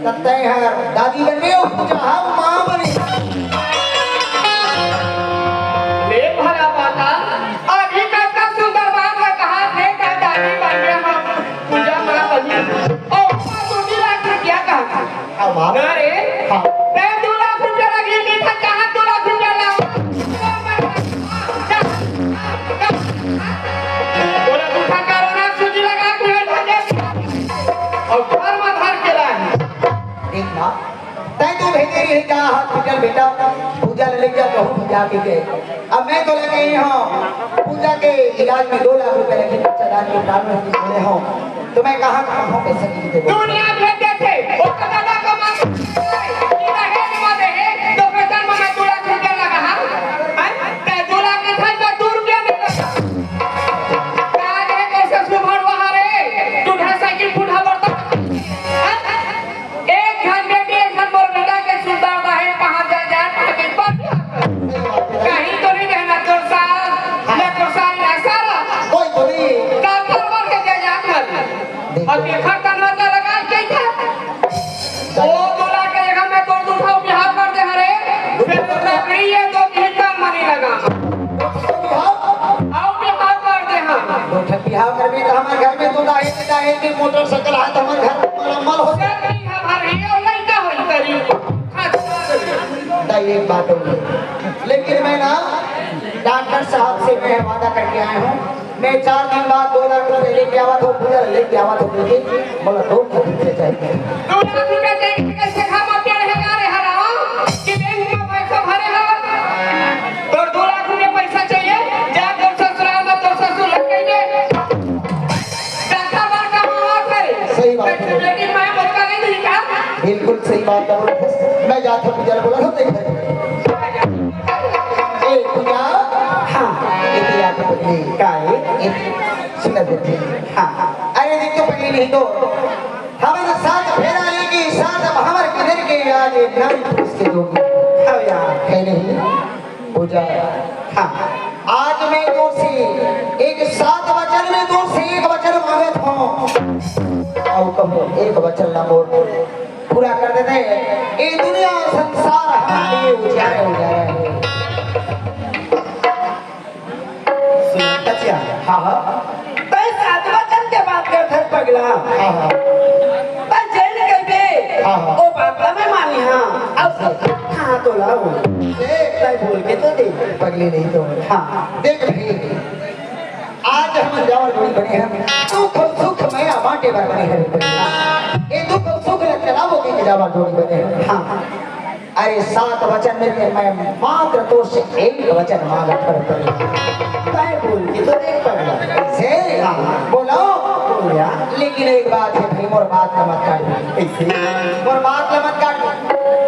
त तैं हर दादी बनबे और पूजा हम माँ बनी। ले भला बाता, अभी कतका सुंदर बात ला कहा थे, का दादी बनबे हम पूजा माँ बनी। और ऊपर दो लाख रुपया कहा। अब बात ना रे, हाँ। तैं दो लाख रुपया लगी, नहीं था, कहाँ दो लाख रुपया ला? बोला, तू था कोरोना सूजी लगा के बैठा दे। और घर में धर के लाए। देख ना, तैं तो भेजे रही जा हॉस्पिटल बेटा, पूजा ले जा, कहूँ पूजा के गए। अब मैं तो लगे ही हूँ, पूजा के इलाज में दो लाख रुपए लगे, बच्चा दान के प्राण में बोले हूँ, तो मैं कहाँ कहाँ हूँ पैसे नहीं दे। दुनिया भेज देथे, ओकर दादा कमा, कि दहेज में दे, तो बेटा में दो लाख रुपया लगा, हाँ? हैं? ते दो लाख के था, तो दो रुपया में लगा। का दे, कैसे सुभर वहाँ रे? तू ढाई साइकिल फुट हबर तो, हैं? एक झन बेटी, एक झन मोर बेटा के सुंदर दहेज पहां जा जाए, पहां के पर कहीं तो नहीं रहना, तोर साल, मैं तोर साल ना सारा। कोई तो नहीं। का कर मर के जा जात मर। और देखा तन मत लगा के था। वो दूल्हा के जगह मैं तोड़ दूठा बिहाव कर दे हरे, फिर तो लकड़ी ये दो तीन का मनी लगा। आओ बिहाव कर दे हम। दो ठन बिहाव करबे तो हमारे घर में दो दाहिने दाहिने मोटरसाइकिल है तो हमारे घर में मलमल हो जाए। सब ठीक है, हमारे ये और लड़का हो करी। दाई, एक बात और, लेकिन मैं ना डॉक्टर साहब से मैं वादा करके आया हूँ, मैं चार दिन बाद दो लाख रुपए लेके आवा था, पूजा लेके आवा था, लेकिन बोला दो लाख रुपए चाहिए। दो लाख रुपए दे के कैसे खा पाते रहे जा रहे हराम कि बैंक में पैसा भरे हो, तो दो लाख रुपए पैसा चाहिए, जा तोर ससुराल में तोर ससुर लग गए। सही बात है। लेकिन मैं बोलता नहीं, नहीं कहा। बिल्कुल सही बात है। मैं जाता हूँ, जरा बोला था, देख। ए, पूजा। हाँ, ये तो याद है, पगली। का है? ये सुना दे। हाँ। अरे, देख तो पगली नहीं तो। हमारे साथ फेरा लेके, साथ अब हमारे किधर के आज एक नारी पुरुष के दो। हाँ यार। है नहीं? पूजा। हाँ। आज मैं तोर से एक सात वचन में तोर से एक वचन मांगत हूँ। और कहूँ एक वचन ना बोल। पूरा कर देते। ये दुनिया संसार हमारे लिए उजाला उजाला है। सुन, कचिया। हाँ, हाँ। तैं सात वचन के बात करत हस पगला। हाँ, हाँ। तैं जेन कहिबे, हाँ, हाँ। ओ बात ला मैं मानी हाँ। अब हाँ तो लाओ। ए, तैं बोल के तो दे। पगली नहीं तो। हाँ। देख भाई, आज हम जावर जोड़ी बने हैं। दुख और सुख में बांटे बर बने हैं। ये दुख और सुख में चलावो के जावर जोड़ी बने हैं। हाँ। अरे, सात वचन में से मैं मात्र तोर से एक वचन मांगत हूँ। तैं बोल के तो देख पगला। कैसे? हाँ। बोलो। बोल यार। लेकिन एक बात है भाई, मोर बात ला मत काट। कैसे? मोर बात ला मत काट।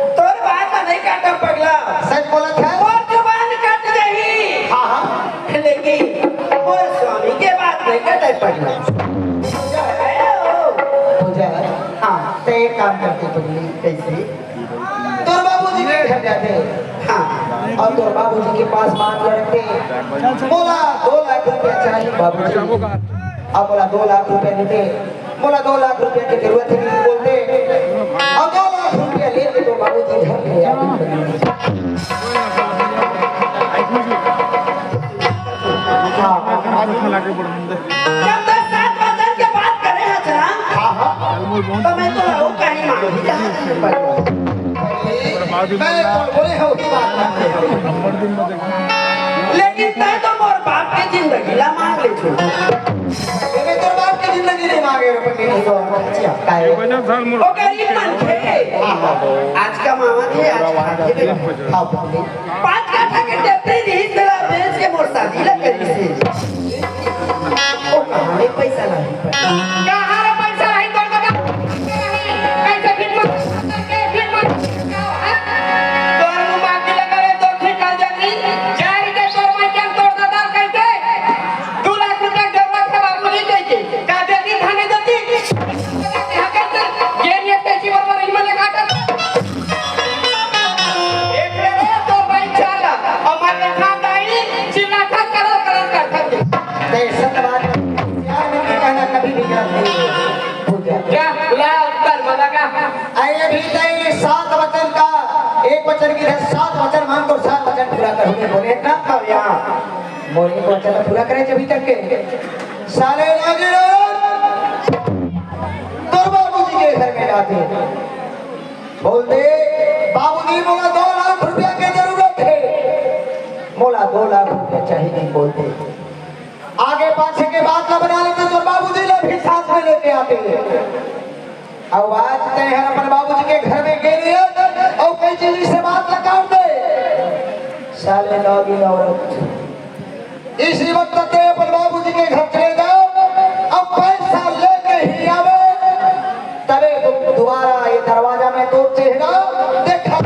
तोर बाबूजी के घर जाथे। हाँ। अउ तोर बाबूजी के पास मांग लड़थे, "मोला दो लाख रुपया चाही बाबूजी।" अउ मोला दो लाख रुपया देथे, "मोला दो लाख रुपया के जरूरत हे," कहिके बोलथे। अउ दो लाख रुपया लेके तोर बाबूजी घर के आथे। हाँ। जब तक सात वचन के बात करे हस ना, हाँ, हाँ। तो मैं तो रहूं कहीं मांगी कहाँ से पैसा? मैं तो बोले हो की बात मांगथे। लेकिन तैं तो मोर बाप के जिंदगी ला मांग ले छो। ये मैं तोर बाप के जिंदगी नहीं मांगे रे पंडित जी तो। अच्छा, काय? वो गरीब मनखे। हाँ, हाँ। आज कमावथे, आज खाथे। हाँ, पंडित। पाँच काठा के टेपरी रिहिस तेला बेच के मोर शादी ला करिस हे। ओ कहाँ ले पैसा लाही? कहाँ ले पैसा लाही तोर ददा? कैसे फिट मत करके फिट मत करके, हाँ? तोर मुँह मांगी लगा रे, तोर फिट कर जाती। चार के तोर माई के तोर ददा कैसे? दो लाख रुपया जरूरत हे बाबूजी कहिके। का देती धने देती? ये नहीं है, कैसी बात हो रही, मैं लगा कर। एक रे रे तो भाई चाला, अउ मैं देखा दाई, चिल्ला था, करो, करो, कर, कर। दहशतवाद, यार, मेरी कहना कभी भी गलत नहीं है। पूजा। क्या? बुलाया उत्तर, बोला का? अरे, अभी तय ने सात वचन का, एक वचन की जगह सात वचन मांग तो सात वचन पूरा करूंगे, बोले ना? अब यहाँ, बोले, एक वचन पूरा करे जब तक के। साले नागिन, तोर बाबूजी के घर में जाथे। बोलथे, "बाबूजी, मोला दो लाख रुपया के जरूरत हे, मोला दो लाख रुपया चाहिए," बोलथे। आगे पाछे के बात ला बना लेथे, तोर बाबूजी ला भी साथ में लेके आथे। अउ आज तैं हर अपन बाबूजी के घर में गे रहे, अउ कई चीज से बात ला काट दे। साले नागिन औरत। इसी वक्त तैं अपन बाबूजी के घर चले जाओ, अब पैसा लेके ही आवे, तबे तुम दोबारा ये दरवाजा में तो चेहरा देखा।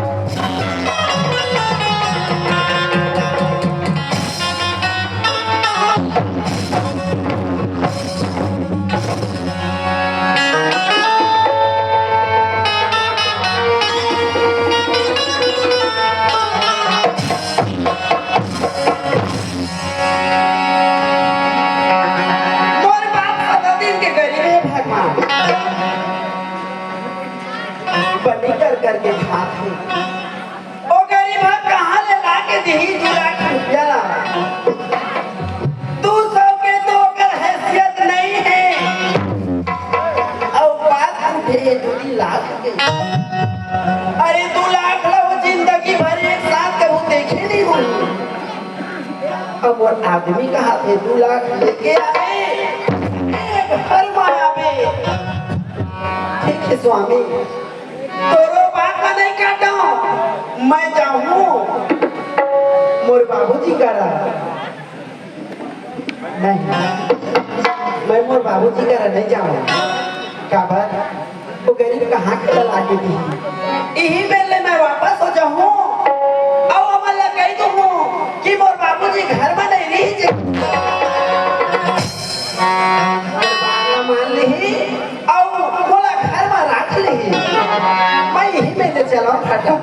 मोर बाप सदा दिन के गरीब हे भगवान, बनी कर करके खात हे। ओ गरीब ह कहाँ ले ला के दिही दू लाख रुपया ला? दू सौ के तो ओकर हैसियत नहीं हे। अउ बात उठे दू तीन लाख के। अरे दू लाख ला वो जिंदगी भर एक साथ कहूँ देखे नहीं होही। अब वो आदमी कहा थे दू लाख लेके आए, एक घर में आवे। ठीक है स्वामी, तोरो बात ला नहीं काटो, मैं जाहूँ मोर बाबूजी करा। नहीं, मैं मोर बाबूजी करा नहीं जाहूँ। काबर? वो गरीब कहाँ के ला के दिही? इही बेर ले मैं वापस हो जाहूँ, अउ ओमन ला कहि दूहूँ कि मोर बाबूजी घर में नहीं रही जे। मोर बात ला मान लिही, अउ मोला घर में राख लिही। मैं इही में ले चलव फटा।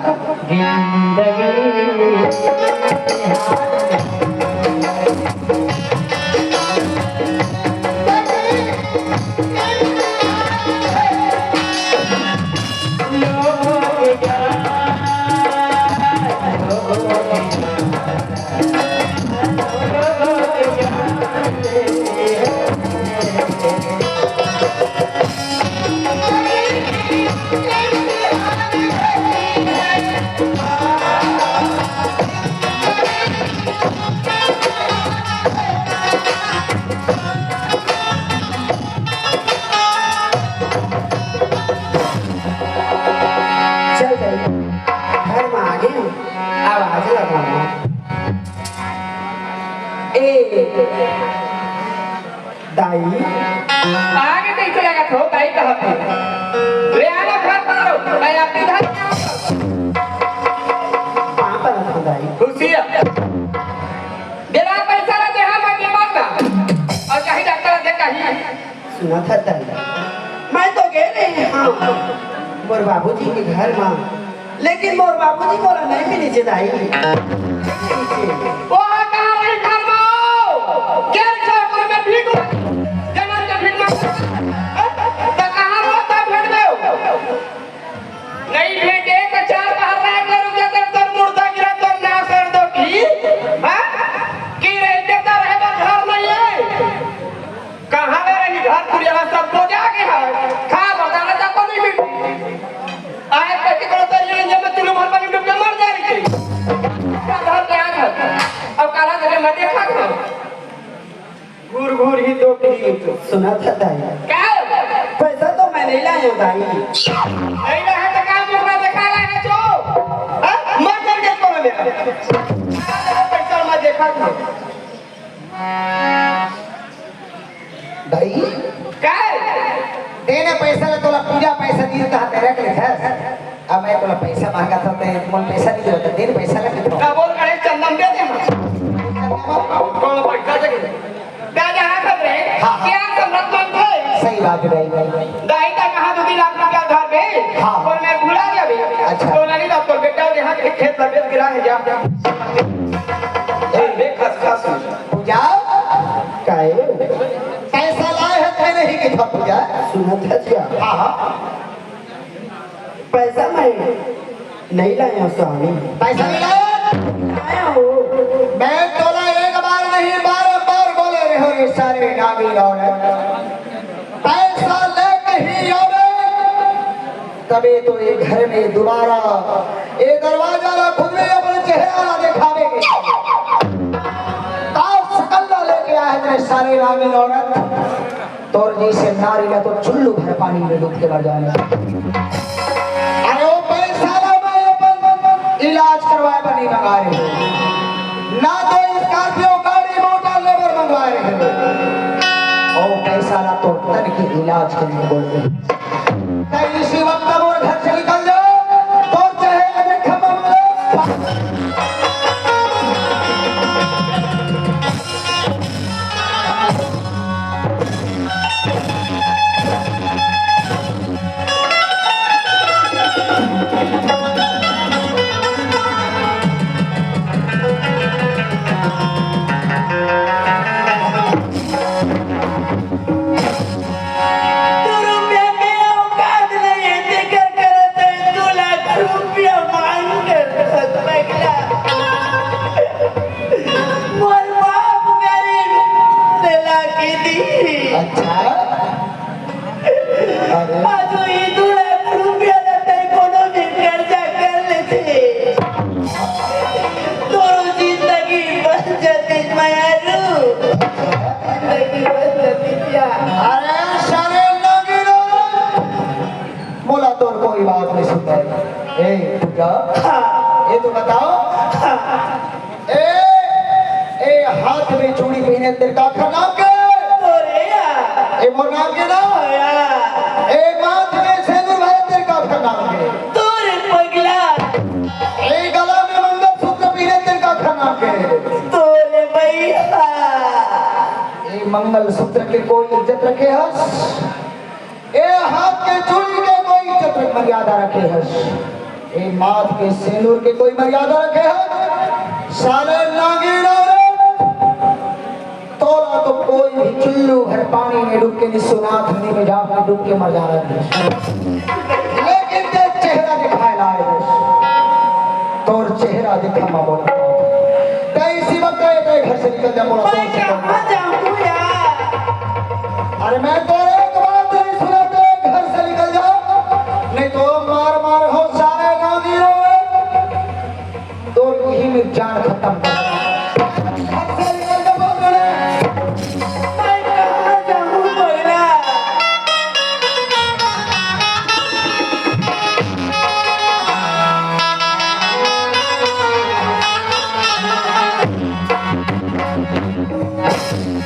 चल दाई, घर में आगे आवाज लगाना। ए दाई, आगे कैसे लगा थो दाई कहत हे? ले आना घर पर, मैं आपके घर पाँव परत हूँ दाई। खुशिया। बेरा पैसा ला दे, हाँ, मैं दिमाग ना। अउ कहीं डॉक्टर दे कहीं। सुना था दाई, मैं तो गे रहे हाँ मोर बाबूजी के घर में। लेकिन मोर बाबूजी मोला नहीं मिलिस हे दाई। वो कहाँ रही घर में? क्या रखा है घर में? भीख मांग-, जन्म के भीख मांग-, तो कहाँ रहता भेंट में? नहीं भेंटे तो चार बार रात में रुक जाते, तोर मुर्दा गिरा, तोर नाश कर दो की, हाँ? कि रहते तो रहे, बस घर नहीं है। कहाँ ले रही घर कुरिया, सब को जाके है। खा बताना, तब को नहीं मिली। आए कटी को तो ये, ये मैं चुल्लू भर पानी डूब के मर जा रही थी। घर पे आ घर। अब काला जगह मैं देखा था। घूर घूर ही दो पीठ। सुना था दाई। क्या? पैसा तो मैं नहीं लाया दाई। नहीं लाया तो काम दूसरा देखा लाया जो। हाँ? मर जाएंगे इसको मेरा। पैसा मैं देखा था। दाई, का? देने पैसा ला तोला पूजा पैसा दी कहा ते रख ले था। अब मैं तोला पैसा मांगा था, ते मोल पैसा नहीं देता, देने पैसा ला कितना? का बोल रहे चंदन दे दे ना। कौन पैसा दे? राजा हाथ रे, हाँ, हाँ। क्या समझ मांगते? सही बात है दाई, दाई, दाई। दाई का कहा दो तीन लाख रुपया उधार दे, हाँ। और मैं भुला गया भी। अच्छा। तो नहीं ला, तो बेटा यहाँ के खेत लगे गिरा है जा। ए, देख, खस, खस। पूजा? काहे? पैसा लाए है, ते नहीं कि था पूजा? सुनत है क्या? हाँ, हाँ। पैसा मैं नहीं लाया स्वामी। पैसा नहीं लाया? लाया हूँ। मैं तोला एक बार नहीं, बारंबार बोले रहे हो रे सारे नागिन औरत। पैसा लेके ही आवे, तबे तो ये घर में दोबारा ये दरवाजा ला खुद में अपन चेहरा ला दिखावे। तार सकल ला लेके आए तेरे सारे नागिन औरत। तोर जैसे नारी ला तो चुल्लू भर पानी में डूब के मर जाना। अरे वो पैसा ला मैं अपन इलाज करवाए बर नहीं मंगा रहे हो, ना तो स्कॉर्पियो गाड़ी मोटर लेबर मंगवा रहे हो। ओ पैसा ला तो तन के इलाज के लिए बोल रहे हो। तै इसी वक्त मोर घर से निकल जा, तो चाहे अगर खम्मा मारो। दू रुपया के औकात नहीं है, तेकर करत है दू लाख रुपया मांग कर पगला। मोर बाप गरीब, तेला के दी। अच्छा। अरे। आज ई दू लाख रुपया ला तै कोनो भी कर्जा कर लेते। तोरो जिंदगी बन जाती मयारू। जिंदगी बन जाती क्या? अरे सारे नागिनो। मोला तोर कोई बात नहीं सुनता है। ए, पूजा। हाँ। ये तो बताओ। हाँ। ए, ए, हाथ में चूड़ी पहने तेरे का आखर नाम के? तोरे या। ए, मोर नाम के ना? या। ए, माथ में सेंदूर भरे तेरे का आखर नाम के? तोरे पगला। ए, गला में मंगलसूत्र पहने तेरे का आखर नाम के? तोरे भैया। ए, मंगलसूत्र के कोई इज्जत रखे हस? ए हाथ के चूड़ी के कोई इज्जत मर्यादा रखे हस, ए माथ के सेंदूर के कोई मर्यादा रखे हस? साले नागिन औरत, तोला तो कोई भी चुल्लू भर पानी में डूब के नहीं सुना, धुनी में जाके डूब के मर जाना है। लेकिन ते चेहरा दिखाए लाए हस, तोर चेहरा दिखा मा बोला। तै इसी वक्त आए, तै घर से निकल जा, बोला, मैं तोर से कहाँ जाऊँ यार? अरे मैं तो एक बात नहीं सुना, तै घर से निकल जा, नहीं तो मार मार हो सारे नागिन हो, तो यही में जान खत्म कर। घर से निकल जा, बोल रहे। मैं कहाँ जाऊँ बोला?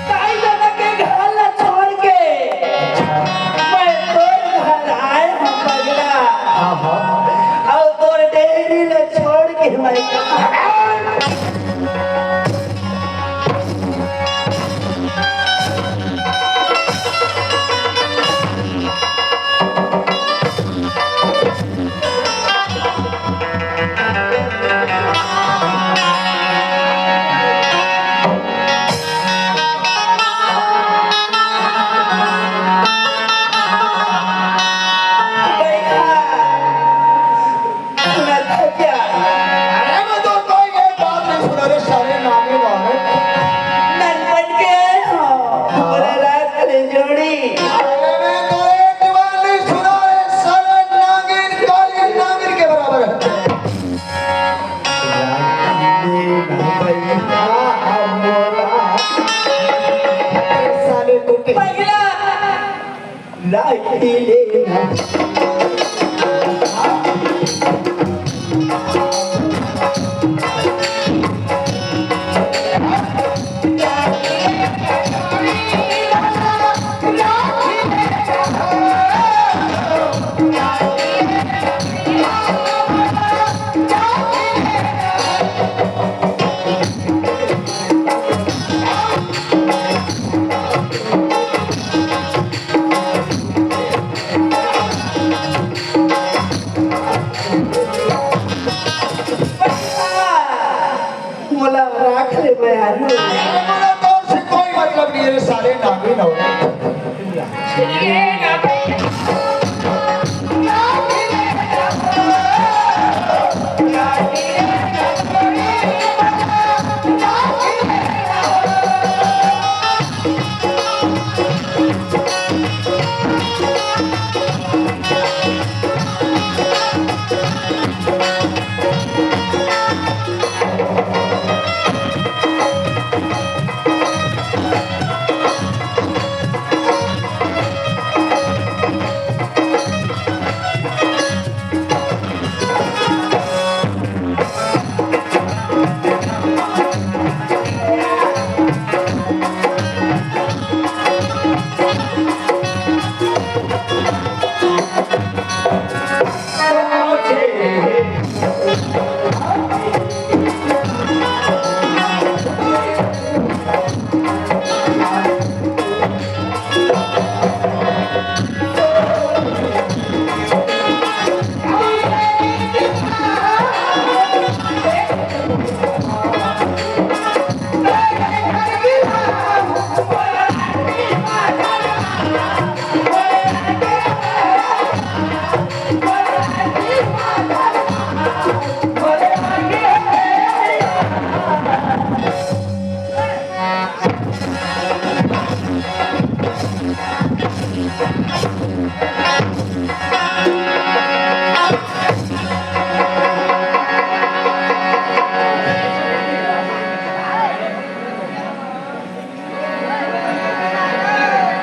ताई दादा के घर ला छोड़ के मैं तोर घर आए हूँ पगला। आहा। और तोर डेहरी ला छोड़ के मैं अरे मैं तो कोई एक बात नहीं सुना रे सारे नागिन वाले। ननपन के हो, हाँ। मोला राख ले जोड़ी। अरे मैं तो एक बात नहीं सुना रे सारे नागिन, काली नागिन के बराबर है। साले कुत्ते। पगला। लाइट लेना। मोला राख ले मैं आलू। अरे मोला तोर से कोई मतलब नहीं है, साले नागिन हो।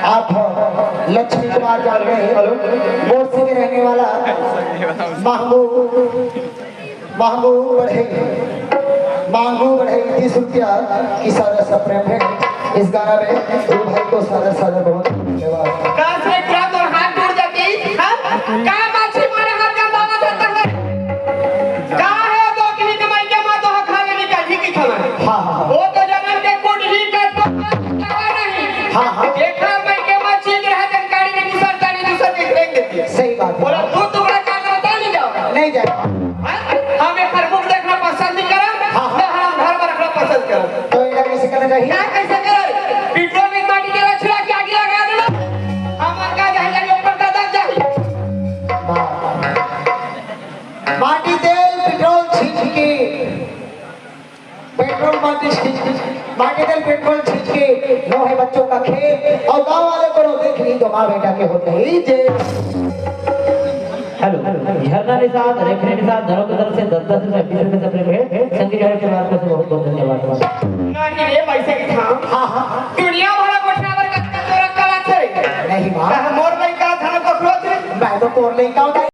आप लक्ष्मी कुमार जानते हैं, हेलो। बोरसी के रहने वाला महबूब, महबूब बढ़ई, महबूब बढ़ई तीस रुपया की सादर से प्रेम है। इस गाना में गुरु भाई को सादर सादर बहुत धन्यवाद। दस रुपया तो हाथ टूट जाती, हाँ? का माछी मारे हाथ गंदा मत होता है? का है दो किलो कमाई के माँ तो खा लेने का ठीक ही खाना है। हाँ, हाँ, हाँ। वो तो जन्म के कुछ ही कर तो नहीं। हाँ, हाँ। देखा मैं के माँ चीज रहा जानकारी में दूसर जानी दूसर देख रेख देती है। सही बात है। बोला दो टुकड़ा चार बता नहीं जाओ। नहीं जाए। हाँ? हम एक हर मुख देखना पसंद नहीं करम, हाँ, हाँ। ना हम घर में रखना पसंद करम। तो इनका कैसे करना चाहिए? क्या कैसे करे? पेट्रोल में माटी के छिड़क के आग लगा देना। हम का जाए जाए ऊपर का दब जाए। वाह। माटी तेल पेट्रोल छींच के, पेट्रोल माटी छींच के, माटी तेल पेट्रोल छींच के, नो है बच्चों का खेल, और गांव वाले को नो देख ली तो माँ बेटा के होते ही जेल। हेलो, झरना निषाद, रेफरी निषाद, दोनों की तरफ से दस दस रुपए, बीस रुपए से प्रेम है। संगीत विभाग के तरफ से बहुत बहुत धन्यवाद। नहीं रे, पैसे की थाम। हाँ, हाँ। दुनिया भर गोठा पर कत्ता तोरा कला छे। नहीं माँ। कहा मोर लइका धन को क्रोध रे। मैं तो तोर लइका हूँ।